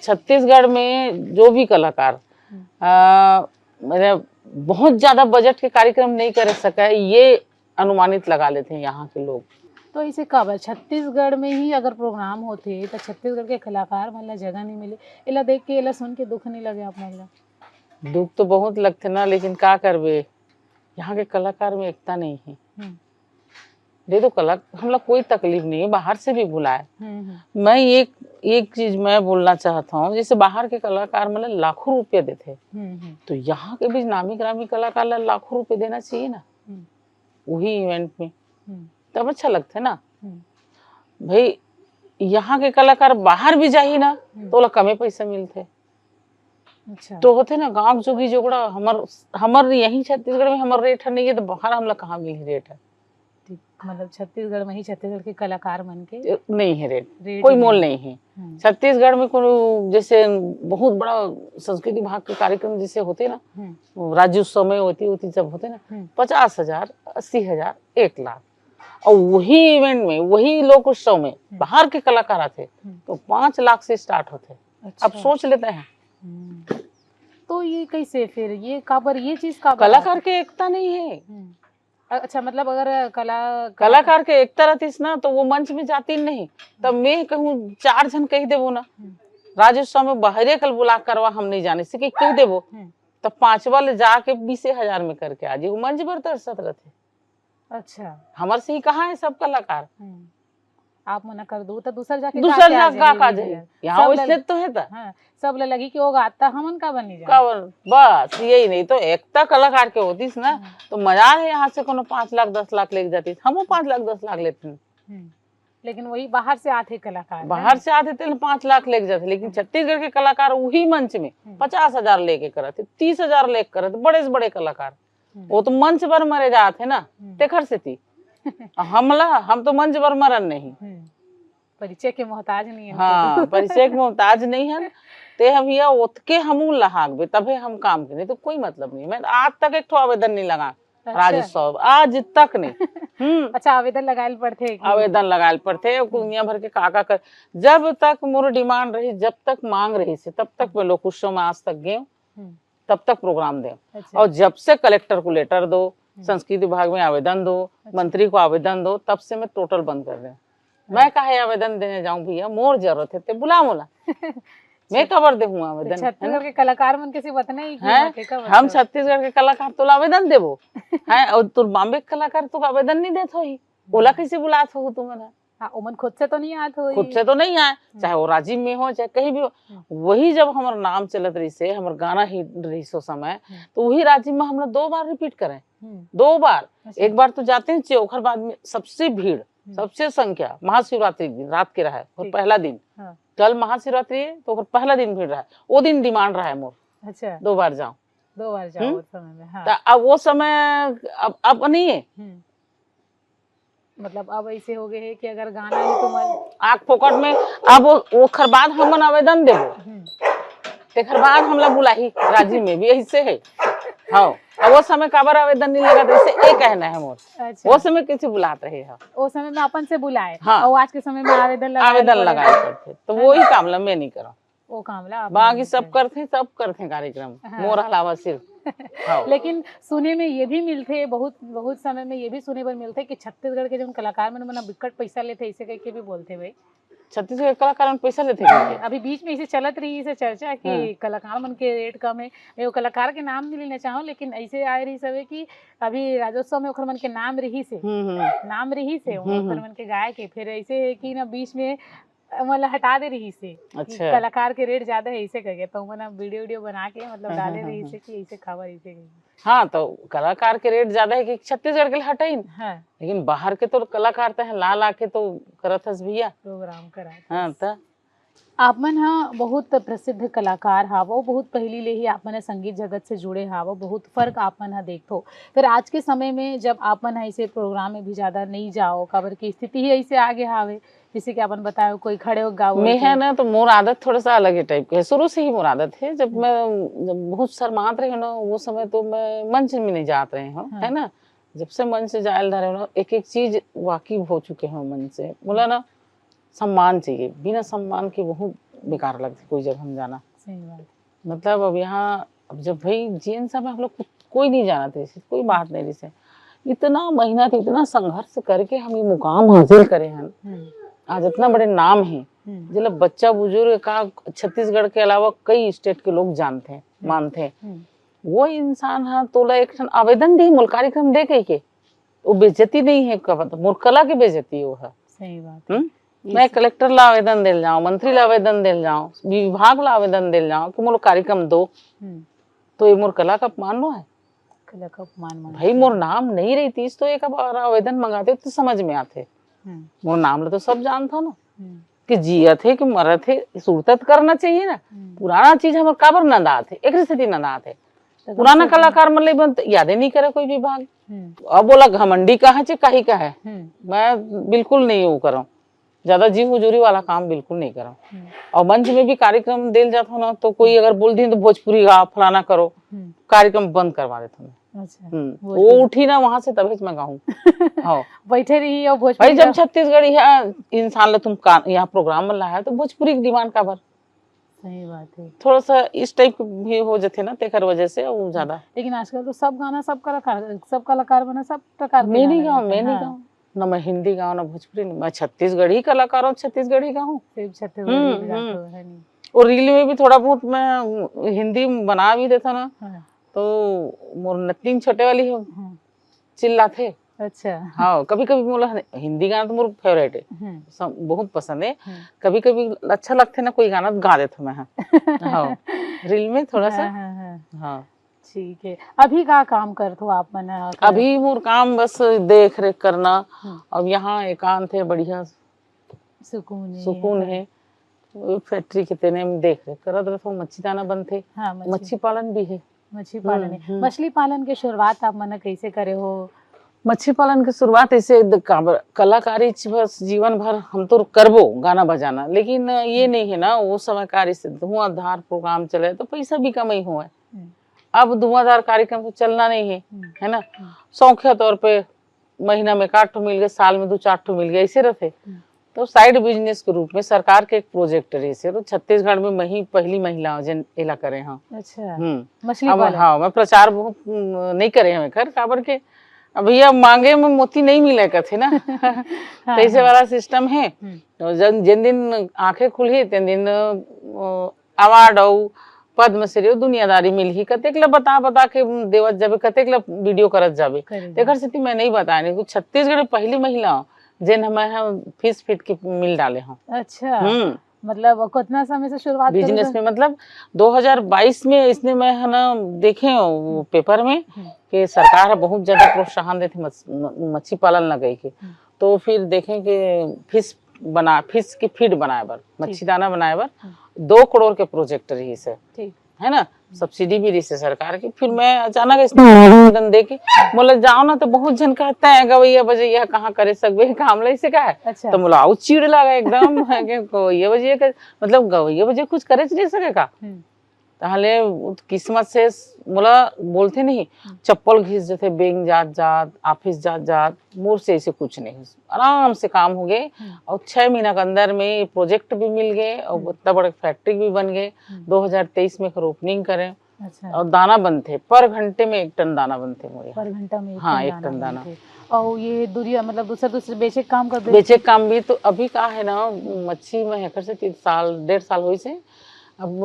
छत्तीसगढ़ में जो भी कलाकार, हम्म। आ, मतलब, बहुत ज्यादा बजट के कार्यक्रम नहीं करे सके, ये अनुमानित लगा लेथे यहाँ के लोग। तो ऐसे काबर छत्तीसगढ़ में ही अगर प्रोग्राम होथे, त छत्तीसगढ़ के कलाकार मन ला जगह नहीं मिले? एला देख के, एला सुन के दुख नहीं लगे आप मन ला? दुख तो बहुत लगथे ना, लेकिन का करबे, यहाँ के कलाकार में एकता नहीं है। हम्म। दे दो कला, हमला कोई तकलीफ नहीं है, बाहर से भी बुलाए। हम्म, हम्म। मैं एक, एक चीज मैं बोलना चाहता हूँ, जैसे बाहर के कलाकार मन ला लाखों रुपया देथे, हम्म, हम्म। तो यहाँ के भी नामी गिरामी कलाकार ला लाखों रुपया देना चाहिए ना, हम्म। वही इवेंट में, हम्म। तब अच्छा लगथे ना। हम्म। भाई, यहाँ के कलाकार बाहर भी जाही ना, हम्म। तो ओला कमे पैसा मिलथे। अच्छा। तो होथे ना, गाँव के जोगी जोगड़ा, हमर, हमर यहीं छत्तीसगढ़ में हमर रेट ह नहीं है, तो बाहर हमला कहाँ मिलही रेट ह? ठीक, मतलब छत्तीसगढ़ में ही छत्तीसगढ़ के कलाकार मन के ए, नहीं है रेट, रेट कोई ही मोल नहीं। नहीं है। हम्म। छत्तीसगढ़ में कोनो, जैसे, बहुत बड़ा संस्कृति विभाग के कार्यक्रम जैसे होथे ना, हम्म। वो राज्योत्सव में होती, होती जब होथे ना, हम्म। पचास हजार, अस्सी हजार, एक लाख, और वही इवेंट में, वही लोकोत्सव में हम्म। बाहर के कलाकार आथे, हम्म। तो पाँच लाख से स्टार्ट होथे। अच्छा। अब सोच लेते हैं। हम्म। तो ये कैसे फिर, ये काबर, ये चीज काबर कलाकार आथे? के एकता नहीं है। हम्म। अ-, अच्छा, मतलब अगर कला-, कला- कलाकार के एकता रहतीस ना, तो वो मंच में जाती नहीं। तब मैं कहूँ, चार झन कह देबो ना, हम्म। राज्योत्सव में बाहरे कल बुला करवा, हम नहीं जाने से कि कह देबो, हम्म। तब पांचवा ले जाके बीसे हजार में करके आ जी, वो मंच पर तरसत रहथे। अच्छा। हमर से ही कहाँ है सब कलाकार? हम्म। आप मना कर दो, तो दूसर जाके दूसर का जा क्या का, का जाही? जाही? यहाँ सब वैसे लग-, तो है त। हाँ, सब ल लगी कि वो गाता, हमन का बनी जाए? का बन-, बस यही नहीं तो, एकता कलाकार के होतीस ना, हम्म। तो मजा है यहाँ से कोनो पाँच लाख, दस लाख लेके जातीस, हमो पाँच लाख, दस लाख लेते हैं। हम्म। लेकिन वही बाहर से आते कलाकार, है बाहर ना? से आते तेल पाँच लाख लेके जाते, लेकिन हम्म। छत्तीसगढ़ के कलाकार वही मंच में हम्म। पचास हजार लेके करत है, तीस हजार लेके करत है, बड़े से बड़े कलाकार। हम्म। वो तो मंच पर मरे जात है ना, हम्म। तेखर सेती। हमला, हम तो मंच पर मरन नहीं। हम्म। परिचय के मोहताज नहीं है। हाँ, परिचय के मोहताज नहीं है। ते हम ये ओतके हमू लहाकबे, तभे हम काम के, नहीं तो कोई मतलब नहीं। मैं आज तक एक ठो आवेदन नहीं लगा। अच्छा। राज्योत्सव आज तक नहीं। हम्म। अच्छा, आवेदन लगाए ल पड़थे कि? आवेदन लगाए ल पड़थे, दुनिया भर के का का कर, जब तक मोर डिमांड रही, जब तक मांग रही से, तब तक मैं लोक उत्सव में आज तक गए हूँ, हम्म। तब तक प्रोग्राम दे। अच्छा। और जब से कलेक्टर को लेटर दो, हम्म। संस्कृति विभाग में आवेदन दो, अच्छा। मंत्री को आवेदन दो, तब से मैं टोटल बंद कर दे। मैं काहे आवेदन देने जाऊं भैया, मोर जरूरत है ते बुला मोला। मैं काबर देहूं आवेदन, है ना? छत्तीसगढ़ के कलाकार मन के सिर्फ अतना ही कि हैं? बात है, का हम बात है? छत्तीसगढ़ के कलाकार तोला आवेदन देबो, हैं? और तोर बॉम्बे के कलाकार तो आवेदन नहीं देत होही, ओला हम्म। कैसे बुलात हो तुम मन? हाँ, ओमन खुद से तो नहीं आत होही। खुद से तो नहीं आए, हम्म। चाहे वो राजिम में हो, चाहे कहीं भी हो। हम्म। वही जब हमर नाम चलत रही से, हमर गाना ही रही सो समय, हम्म। तो वही राजिम में हम लोग दो बार रिपीट करें, हम्म। दो बार। अच्छा। एक बार तो जाते हैं चे, ओकर बाद में सबसे भीड़, हम्म। सबसे संख्या महाशिवरात्रि के दिन रात के रहा है, और ठीक। पहला दिन। हाँ। कल महाशिवरात्रि है, तो ओकर पहला दिन भीड़ रहा है, वो दिन डिमांड रहा है मोर। अच्छा। दो बार जाओ। दो बार जाओ हम्म? उस समय में, हाँ। त अब वो समय अब, अब नहीं है। हम्म। मतलब अब ऐसे हो गए है कि अगर गाना ही तुम्हार आग फोकट में, अब वो, ओखर बाद हमन आवेदन देबो। हम्म। तेखर बाद हमला बुलाही, राजिम में भी ऐसे है। हाँ, अब वो समय काबर आवेदन नहीं लगा, जैसे ये कहना है मोर। अच्छा। वो समय किसी बुलात रहे हो। वो समय में अपन से बुलाए, हाँ। और आज के समय में आवेदन लगाए आवेदन पड़े। लगाए पड़थे, तो हाँ। वही काम ला मैं नहीं करा। वो काम ला आप बाकी नहीं सब करते। करथे, सब करथे कार्यक्रम, हाँ। मोर अलावा सिर्फ। हाँ। लेकिन सुने में ये भी मिलथे, बहुत, बहुत समय में ये भी सुने बर मिलथे कि छत्तीसगढ़ के जौन कलाकार मन, मन बिकट पैसा लेथे, ऐसे कह के भी बोलथे भाई। छत्तीसगढ़ के कलाकार मन पैसा लेथे कह के? अभी बीच में इसे चलत रही इसे चर्चा कि हाँ। कलाकार मन के रेट कम है। मैं वो कलाकार के नाम नहीं लेना चाहूँ, लेकिन ऐसे आए रही सब कि अभी राज्योत्सव में ओखर मन के नाम रही से, हम्म, हम्म। नाम रही से, हम्म, ओखर हम्म। मन के गाय के, फिर ऐसे है कि ना बीच में मोला हटा दे रही से कि अच्छा। कलाकार के रेट ज्यादा है, इसे करके तो मैंने वीडियो, वीडियो बना के मतलब हाँ, डाले हाँ, रही हाँ, से कि इसे खबर इसे गई। हाँ, तो कलाकार के रेट ज्यादा है कि छत्तीसगढ़ के लिए हटाइन। हाँ। लेकिन बाहर के तो कलाकार तो हैं, ला ला के तो करत हस भैया। प्रोग्राम करा हाँ, तो आप मन ह बहुत प्रसिद्ध कलाकार हावो, बहुत पहली ले ही आप मन ह संगीत जगत से जुड़े हावो, बहुत फर्क आप मन ह देखथो। फिर आज के समय में जब आप मन ह ऐसे प्रोग्राम में भी ज्यादा नहीं जाओ, काबर की स्थिति ही ऐसे आगे हावे, जैसे कि अपन बताए कोई खड़े हो गाओ मैं है ना, तो मोर आदत थोड़ा सा अलग ही टाइप के है, शुरू से ही मोर आदत है। जब हम्म। मैं, जब बहुत शर्मात रहे ना, वो समय तो मैं मंच में नहीं जात रहे हूँ, हाँ। है ना। जब से मंच से जायल धरे ना, एक एक चीज वाकिफ हो चुके हैं मंच से। बोला ना, सम्मान चाहिए, बिना सम्मान के बहुत बेकार लगती कोई जगह हम जाना। सही बात। मतलब अब यहाँ, अब जब भाई जीएन साहब हम लोग को कोई नहीं जाना था, इसे कोई बात नहीं, इसे इतना मेहनत, इतना संघर्ष करके हम ये मुकाम हासिल करे हैं। हम्म। आज इतना बड़े नाम है, हम्म। जेला बच्चा बुजुर्ग का छत्तीसगढ़ के अलावा कई स्टेट के लोग जानते हैं, हम्म। मानते हैं। हम्म। वो इंसान हा तोला एक ठन आवेदन दे, मोर कार्यक्रम दे कह के, वो बेइज्जती नहीं है, का मतलब, मोर कला के बेइज्जती वो है। सही बात है। हम्म? ये मैं सही कलेक्टर ला आवेदन देल जाऊं, मंत्री ला आवेदन देल जाऊं, विभाग ला आवेदन देल जाऊं कि मोला कार्यक्रम दो, हम्म। तो ये मोर कला का अपमान नो है? कला का अपमान मानते भाई, हैं। मोर नाम नहीं रहतीस तो एक बार आवेदन मंगाते तो समझ में आते। हम्म। मोर नाम ला तो सब जानता ना हम्म। कि जियत है कि मरत है, सुरता तो करना चाहिए ना। हम्म। पुराना चीज हमर काबर नंदात है, एक सेती नंदात है। तो पुराना कम से कम कलाकार मन ले बन यादे नहीं करे कोई विभाग। हम्म। अब बोला घमंडी कहा चे, काही कहा है। हम्म। मैं बिल्कुल नहीं वो करूँ, ज्यादा जी हुजूरी वाला काम बिल्कुल नहीं करूँ। हम्म। और मंच में भी कार्यक्रम देल जात हो ना, तो कोई अगर बोल दी तो भोजपुरी गा, फलाना करो, हम्म। कार्यक्रम बंद करवा देता हूँ। अच्छा, हम्म, भोजपुरी। वो उठी ना वहां से, तभी मैं गाऊं। हाँ। बैठे रही और भोजपुरी भाई, जब गा- छत्तीसगढ़ी है, इंसान ला तुम का, यहाँ प्रोग्राम में लाया है, तो भोजपुरी की डिमांड का भर। सही बात है। थोड़ा सा इस टाइप भी हो जाते ना, तेकर वजह से वो ज्यादा। लेकिन आजकल तो सब गाना, सब कलाकार, सब कलाकार बना, सब प्रकार के मैं नहीं गाना गाऊं, गाते मैं हैं। नहीं हाँ। गाऊं, ना मैं हिंदी गाऊं, ना भोजपुरी, नहीं। मैं छत्तीसगढ़ी कलाकार हूँ, छत्तीसगढ़ी गाऊं। सिर्फ छत्तीसगढ़ी हम्म, गाते हम्म। हो, है नहीं? और रील में भी थोड़ा बहुत मैं हिंदी बना भी देता ना, हाँ। तो मोर नतनीन छोटे वाली हो, हाँ। चिल्लाथे। अच्छा। हाँ, कभी-कभी मोला हिंदी गाना तो मोर फेवरेट है। हम्म। सम-, बहुत पसंद है। हम्म। कभी-कभी अच्छा लगथे ना कोई गाना, तो गा देथो मैं, हाँ। हाँ, रील में थोड़ा सा। हाँ, हाँ, हाँ। हाँ। ठीक है। अभी का काम करथो आप मन, अ, का- अभी मोर काम बस देख रेख करना। हम्म। अब यहाँ एकांत है, बढ़िया सुकून है। सुकून है। वो फैक्ट्री के तेने में देख रेख करत रहथो, मच्छी दाना बनथे, हाँ, मच्छी। मच्छी पालन भी है। मच्छी पालन हम्म, है। हम्म। मछली पालन के शुरुआत आप मन कैसे करे हो? मच्छी पालन के शुरुआत ऐसे द-, काबर-, कलाकारी च बस जीवन भर हम तो करबो गाना बजाना, लेकिन ये हम्म। नहीं है ना, वो समय कार्य से धुआंधार प्रोग्राम चले तो पैसा भी कमाई हुआ है। हम्म। अब धुआंधार कार्यक्रम तो चलना नहीं है, हम्म। है ना? हम्म। शौकिया तौर पे महीना में एक आध ठो मिल गए, साल में दो चार ठो मिल गए, ऐसे रहते। हम्म। तो साइड बिजनेस के रूप में सरकार के एक प्रोजेक्ट रहिस हे, तो छत्तीसगढ़ में मैं ही पहली महिला हूँ जेन एला करे हूँ। अच्छा। हम्म। मछली अब पालन। हाँ, मैं प्रचार बहुत, हम्म, नहीं करे हूँ एकर, काबर के अब भैया मांगे में मोती नहीं मिले कथे ना। हाँ, तैसे हाँ। वाला सिस्टम है। हम्म। तो जन, जिन दिन आंखें खुलही, तेन दिन, अ, अवार्ड अउ पद्मश्री अउ दुनियादारी मिलही। कतेक ल बता बता के देवत जाबे, कतेक ल वीडियो करत जाबे। करे तेकर जाबे। सेती मैं नहीं बताए, नहीं तो छत्तीसगढ़ में पहली महिला हूँ जेन मैं ह फीस फीट के मिल डाले हूँ। अच्छा। हम्म। मतलब कितना समय से शुरुआत करे बिजनेस हव? में, मतलब दो हज़ार बाईस में इसने मैं है ना देखे हूँ वो हम्म। पेपर में हम्म। कि सरकार ह बहुत ज्यादा प्रोत्साहन देथे मछ-, म-, मच्छी पालन लगाई के। हम्म। तो फिर देखें कि फिश बना, फिश के फीड बनाए बर, मच्छी ठीक। दाना बनाए बर हम्म। दो करोड़ के प्रोजेक्ट रहिस हे, ठीक। है ना? सब्सिडी भी रहिस हे सरकार की। फिर मैं अचानक इसने निवेदन दे के मोला जाओ ना, तो बहुत झन कहते हैं, "गवैया बजैया कहाँ करे सकबे काम ला, इसे का है?" अच्छा। तो मोला अउ चिढ़ लगा एकदम, है कि गवैया बजैया कर, मतलब गवैया बजैया कुछ करे नहीं सके का? हम्म। ताहले वो किस्मत से मोला बोलथे नहीं, हम्म। चप्पल घिस जथे, बैंक जात जात, ऑफिस जात जात, मोर से ऐसे कुछ नहीं, आराम से काम हो गए। हम्म। और छह महीना के अंदर में प्रोजेक्ट भी मिल गए और हम्म। इतना बड़ा फैक्ट्री भी बन गए। हम्म। दो हज़ार तेईस में एकर ओपनिंग करें। अच्छा। और दाना बनथे, पर घंटे में एक टन दाना बनथे मोर यहाँ। पर घंटा में एक हाँ, टन एक दाना टन दाना। बनथे। और ये दूरिया, मतलब, दूसरा, दूसरे बेचे के काम कर दे? बेचे के काम भी तो अभी का है ना, मच्छी में एकर से तीन साल, डेढ़ साल होइस हे। अब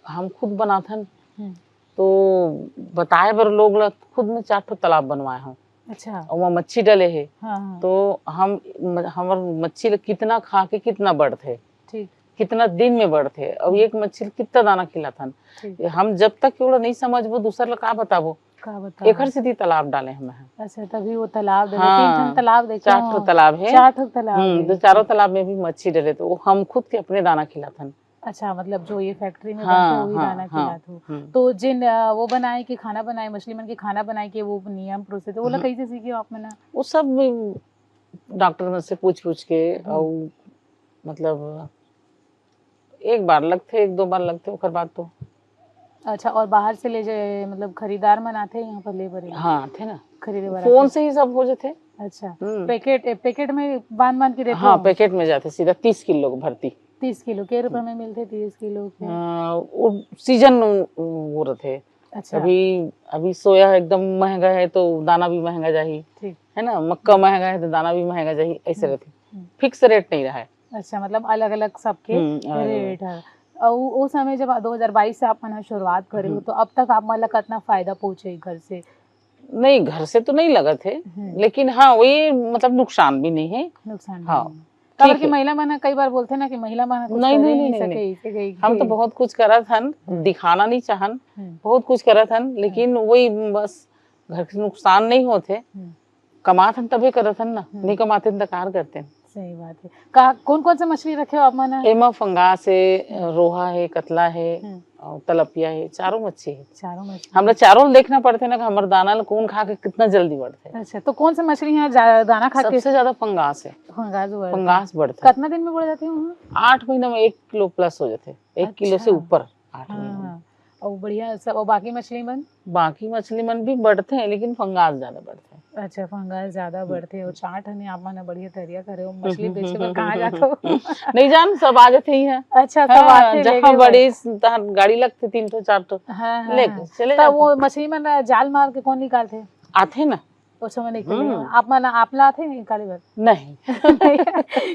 हम खुद बनाथन, हम्म। तो बताए बर लोग ला खुद में चार ठो तालाब बनवाए हूँ। अच्छा। और वहाँ मच्छी डले हे। हाँ, हाँ। तो हम, म-, हमर मच्छी ला कितना खा के कितना बढ़थे, ठीक। कितना दिन में बढ़थे, और हम्म। एक मच्छी ला कितना दाना खिलाथन। ठीक। हम जब तक ओला नहीं समझबो, दूसर ला का बताबो? का बताबो? एकर सेती तालाब डाले हमें। अच्छा, तभी वो तालाब डले। हाँ, तीन ठन तालाब देखे चार ठो हो। तालाब है। चार ठो तालाब हम्म, है। तो चारों तालाब में भी मच्छी डले, तो वो हम खुद के अपने दाना खिलाथन। अच्छा, मतलब जो ये फैक्ट्री में हाँ, बनथे, वही हाँ, दाना हाँ, खिलात हो। हम्म। तो जिन, अ, वो बनाए के खाना बनाए, मछली मन के खाना बनाए के वो नियम प्रोसेस, तो वो ला हम्म। कैसे सीखे हो आप मन? वो सब भी डॉक्टर मन से पूछ पूछ के, हम्म। और मतलब एक बार लगथे, एक दो बार लगथे, ओकर बाद तो। अच्छा, और बाहर से ले जाए, मतलब खरीदार मन आथे यहाँ पर ले बर? हाँ, आथे ना। खरीदे बर फोन आथे। से ही सब हो जाथे। अच्छा, हम्म। पैकेट, ए, पैकेट में बांध बांध के देते हाँ, हो? पैकेट में जाथे सीधा तीस किलो के भरती। तीस किलो के रुपए हम्म। में मिलथे, तीस किलो के? हाँ, वो सीजन वो रहथे। अच्छा। अभी, अभी सोया एकदम महंगा है तो दाना भी महंगा जाही, ठीक। है ना? मक्का महंगा है तो दाना भी महंगा जाही, ऐसे हम्म, रहथे। हम्म। फिक्स रेट नहीं रहा है। अच्छा, मतलब अलग-अलग सबके हम्म, अलग-अलग। रेट है। अउ ओ समय जब दो हज़ार बाईस से आप मन ह शुरुआत करे हो, हम्म। तो अब तक आप मन ला कितना फायदा पहुँचे घर से? नहीं, घर से तो नहीं लगत है, हम्म। लेकिन हाँ, वही मतलब नुकसान भी नहीं है। नुकसान भी हाँ, नहीं है। काबर ठीक कि है। महिला मन ह कई बार बोलथे ना कि महिला मन ह कुछ नहीं, करे नहीं, नहीं नहीं, सके, नहीं। इसे कही हम तो कि बहुत कुछ करत हन, हम्म। दिखाना नहीं चाहन, हम्म। बहुत कुछ करत हन, लेकिन हम्म। वही बस घर के नुकसान नहीं होथे। हम्म। कमात हन तभे करत हन ना, हम्म। नहीं कमाते हन त कार करते हन। सही बात है। का, कौन कौन सा मछली रखे हो आप मन ह? एमा फंगास है, हम्म। रोहा है, कतला है, हम्म। और तलपिया है, चारों मच्छी है। चारों मछली। हमरा चारों ल देखना पड़थे ना कि हमर दाना ल कौन खा के कितना जल्दी बढ़थे। अच्छा, तो कौन सा मछली यहाँ जा-, दाना खा के? सबसे ज्यादा फंगास है। फंगास बढ़थे। फंगास बढ़थे। कितना दिन में बढ़ जाते हैं वहाँ? आठ महीना में एक किलो प्लस हो जाथे, एक किलो से अच्छा। ऊपर। आठ महीना में। हाँ। और बढ़िया सब, और बाकी मछली मन? बाकी मछली मन भी बढ़थे, लेकिन फंगास ज्यादा बढ़थे। अच्छा, फंगास ज्यादा हम्म। बढ़थे। और चार ठन आप मन ह बढ़िया तरिया करे हो, हम्म, मछली हम्म, बेचे हम्म, बर हम्म, कहाँ हम्म, जात हो? हम्म। नहीं जान, सब आ जाथे ही है। अच्छा, सब हाँ, आथे, जहाँ लेके बड़ी स-, तहाँ गाड़ी लगथे, तीन ठो, चार ठो, हाँ, हाँ, लेके हाँ। चले तो जाथे। वो मछली मन ला जाल मार के कौन निकालथे? आथे ना। ओ समय नहीं निकले। हम्म। आप मन, आप ला आथे निकाले बर? नहीं।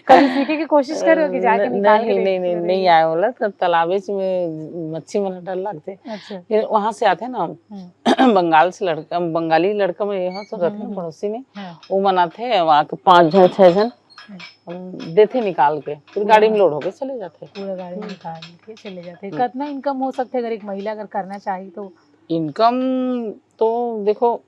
कभी सीखे के कोशिश करे हो कि जाके न-, निकाल के नहीं, देख-, नहीं, नहीं, देख नहीं लीजिए। आए वाला, तब तालाबे से में मच्छी मन डर लगथे। अच्छा। फिर वहाँ से आथे ना, हम्म। बंगाल से लड़का, बंगाली लड़का में यहाँ तो रहथे हम्म, ना हम्म। पड़ोसी में, हाँ। वो मन आथे, वहाँ के पाँच जन, छह जन, हम्म। हम देथे निकाल के, फिर पूरा गाड़ी में लोड होके चले जाथे। पूरा गाड़ी में हम्म। निकाल के चले जाथे। हम्म। कितना इनकम हो सकथे अगर एक महिला अगर करना चाही तो? इनकम तो देखो,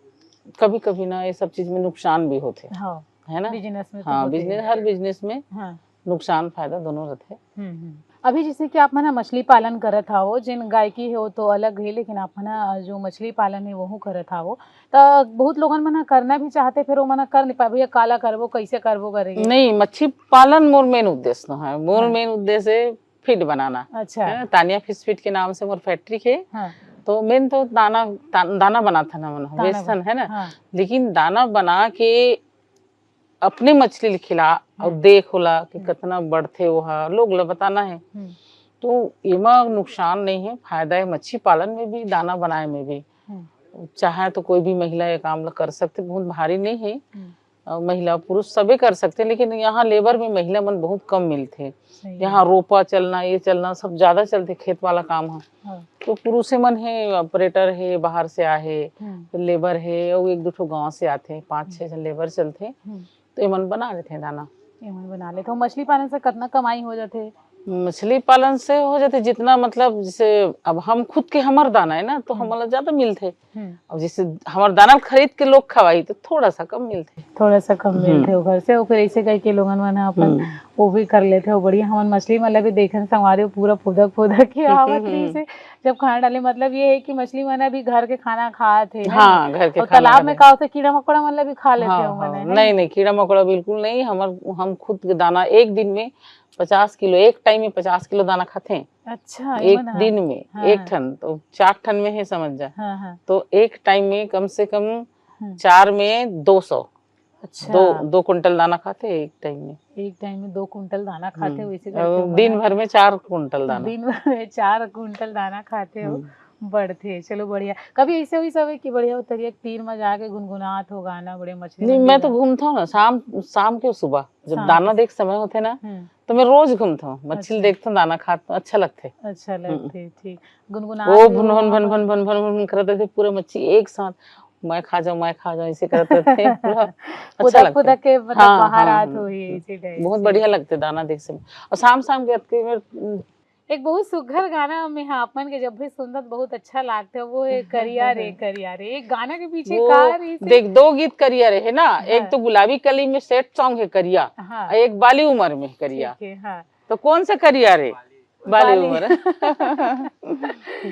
कभी-कभी ना ये सब चीज में नुकसान भी होथे, हाँ, है ना? बिजनेस में तो हाँ, होथे। बिजनेस, हर बिजनेस में हाँ। नुकसान फायदा दोनों रहथे। हम्म, हम्म। अभी जैसे कि आप मन ह मछली पालन करत हव, जेन गायकी हे वो तो अलग हे, लेकिन आप मन ह जो मछली पालन हे वहू करत हव, त बहुत लोगन मन ह करना भी चाहथे, फिर वो मन ह कर नहीं पाए, "भैया काला करबो, कैसे करबो?" करके। नहीं, मच्छी पालन मोर मेन उद्देश्य तो है, मोर हाँ। मेन उद्देश्य है फीड बनाना। अच्छा। है ना? तानिया फिश फीड के नाम से मोर फैक्ट्री हे। हाँ। तो मेन तो दाना, दा-, दाना बनाथन हमन, दाना बेचथन, है ना? हाँ। लेकिन दाना बना के अपने मछली ल खिला और देख ओला कि कतना बढ़थे, वो ह लोग ला बताना है। हम्म। तो एमा नुकसान नहीं है, फायदा है मच्छी पालन में भी, दाना बनाए में भी। हम्म। चाहे तो कोई भी महिला ये काम ला कर सकथे, बहुत भारी नहीं है। हम्म। अ, महिला पुरुष सबे कर सकथे, लेकिन यहाँ लेबर में महिला मन बहुत कम मिलथे। सही है। यहाँ रोपा चलना, ये चलना सब ज्यादा चलथे, खेत वाला काम ह। हाँ। तो पुरुषे मन हे, ऑपरेटर हे, बाहर से आए हे, हम्म। फिर लेबर हे, और एक दो ठो गांव से आथे, पांच छह जन लेबर चलथे। हम्म। तो एमन बना लेथे दाना। एमन बना लेथे। तो मछली पालन से कितना कमाई हो जाथे? मछली पालन से हो जाथे जितना, मतलब, जैसे अब हम खुद के, हमर दाना है ना, तो हम्म। हमला ज्यादा मिलथे। हम्म। अब जैसे हमर दाना खरीद के लोग खवाई तो थोड़ा सा कम मिलथे। थोड़ा सा कम हम्म। मिलथे ओकर से, ओकर ऐसे करके लोगन मन ह अपन हम्म। वो भी कर लेथे। और बढ़िया हमन मछली मन ला भी देखन संगवारी पूरा फुदक फुदक के आवत हम्म। रहिस हे। जब खाना डाले, मतलब ये है कि मछली मन अभी घर के खाना खात हे ना? हाँ, घर के और खाना तालाब खाते में हैं। का होथे, कीड़ा मकोड़ा मन ला भी खा लेथे हाँ, ओमन, हाँ, है ना? नहीं, नहीं, कीड़ा मकोड़ा बिल्कुल नहीं। हमर, हम खुद के दाना एक दिन में पचास किलो, एक टाइम में पचास किलो दाना खाथे। अच्छा, एक एमन ह। दिन में, हाँ, एक हाँ। ठन, तो चार ठन में है, समझ जा। हाँ, हाँ। तो एक टाइम में कम से कम हम्म। चार में दो सौ, अच्छा। दो, दो कुंटल दाना खाथे एक टाइम में। एक टाइम में दो कुंटल दाना खाथे, हम्म। वैसे और करके दिन बना- भर में चार कुंटल दाना। दिन भर में चार कुंटल दाना खाथे हो, हम्म। बढ़थे। चलो बढ़िया। कभी ऐसे हुई सब कि बढ़िया उतरिया तीर में जाके गुनगुनात हो गाना, बड़े मछली नहीं, मन मैं भी तो गा- घूमता हूँ ना शाम, शाम के सुबह, जब शाम दाना के। देख समय होथे ना, हम्म। तो मैं रोज घूमता हूँ, मछली अच्छा। देखता हूँ, दाना खात, अच्छा लगथे। अच्छा हम्म। लगथे, ठीक। गुनगुना वो भी भन भन भन अपन- भन भन भन भन करत रहिथे पूरा मच्छी एक साथ, "मैं खा जाऊँ, मैं खा जाऊँ", ऐसे करत रहिथे पूरा। अच्छा फुदक लगथे। फुदक के मतलब हाँ, बाहर हाँ, आत हाँ। होही, ऐसे टाइप बहुत से। बढ़िया लगथे दाना देख से। और शाम शाम के अतके में, एक बहुत सुघर गाना में, हाँ, अपन के जब भी सुनत बहुत अच्छा लागथे, वो है करिया रे करिया रे। एक गाना के पीछे वो का रहिस हे? देख, दो गीत करिया रे है ना, एक हाँ। तो गुलाबी कली में सैड सॉन्ग है करिया, हाँ। और एक बाली उम्र में करिया। ठीक है, हाँ। तो कौन सा करिया रे? बाली बाली। उम्र।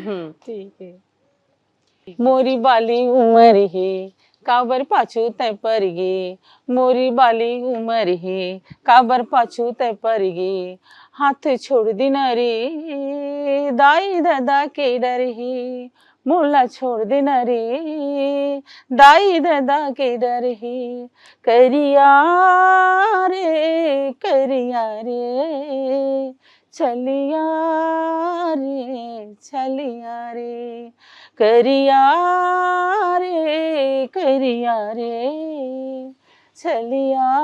हम्म। ठीक है। मोरी बाली उमर हे, काबर पाछू तै पर गे। मोरी बाली उमर हे, काबर पाछू तै पर गे। हाथ छोड़ दिन रे, दाई ददा के डर हे। मोला छोड़ दिन रे, दाई ददा के डर हे। करिया रे, करिया रे, छलिया रे, छलिया रे। करिया रे, करिया रे, छलिया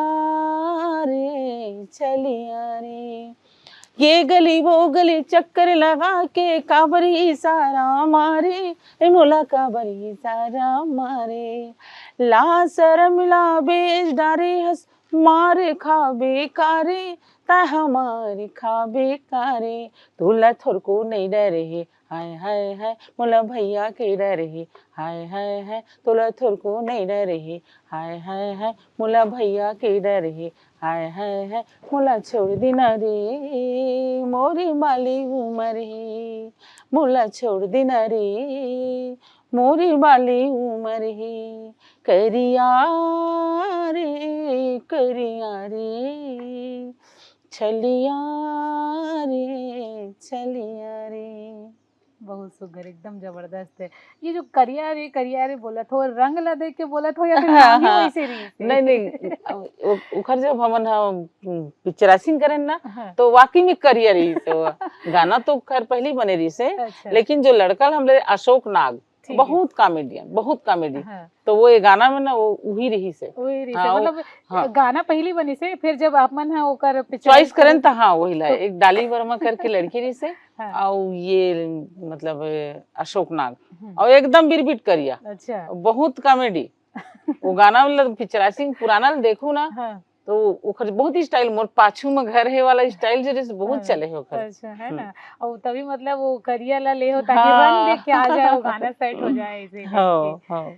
रे, छलिया रे। ये गली वो गली चक्कर लगा के काबर इशारा मारे, ए मोला काबर इशारा मारे। ला शरम ला बेच डारे हस, मार खाबे कारे, तै हमार खाबे कारे। तोला थोरको नइ डर हे, हाय हाय हाय, मोला भैया के डर हे, हाय हाय हाय। तोला थोरको नइ डर हे, हाय हाय हाय, मोला भैया के डर हे, हाय हाय हाय। मोला छोड़ दिन रे, मोरी बाली उमर हे, मोला छोड़ दिन रे, मोरी बाली उमर हे। करिया रे, करिया रे, छलिया रे, छलिया रे। बहुत सुघर, एकदम जबरदस्त है। ये जो करिया रे, करिया रे बोलत हो, रंग ला देख के बोलत हो या फिर नाम ही वैसे रहिस हे? नहीं, नहीं, ओ-, ओखर जब हमन ह, उम, पिक्चराइजिंग करेन ना, हाँ। तो वाकई में करिया रहिस हे वो। गाना तो खैर पहले बने रहिस हे, अच्छा। लेकिन जो लड़का ला हमले अशोक नाग, ठीक है। बहुत कॉमेडियन, बहुत कॉमेडी। हाँ। तो वो ये गाना में ना, वो उही रहिस हे। वही रहिस हाँ, हे, वो, मतलब हाँ। गाना पहली बनिस हे, फिर जब आप मन ह ओकर पिक्चर चॉइस करेन त हाँ, वही ला। तो एक डाली वर्मा करके लड़की रहिस हे, हाँ। और ये, मतलब, अशोक नाग, हम्म। और एकदम बिरबिट करिया, अच्छा। बहुत कॉमेडी। वो गाना, मतलब, पिक्चराइजिंग पुराना ला देखू ना, हाँ। तो ओखर बहुत ही स्टाइल, मोर पाछू में घर हे वाला स्टाइल जो रहिस, बहुत हाँ, चले हे ओखर। अच्छा, है हम्म। ना? और तभी, मतलब, वो करिया ला ले हो ताकि हाँ। रंग देख के आ जाए, वो गाना सेट हो जाए ऐसे हाँ, करके। हाँ।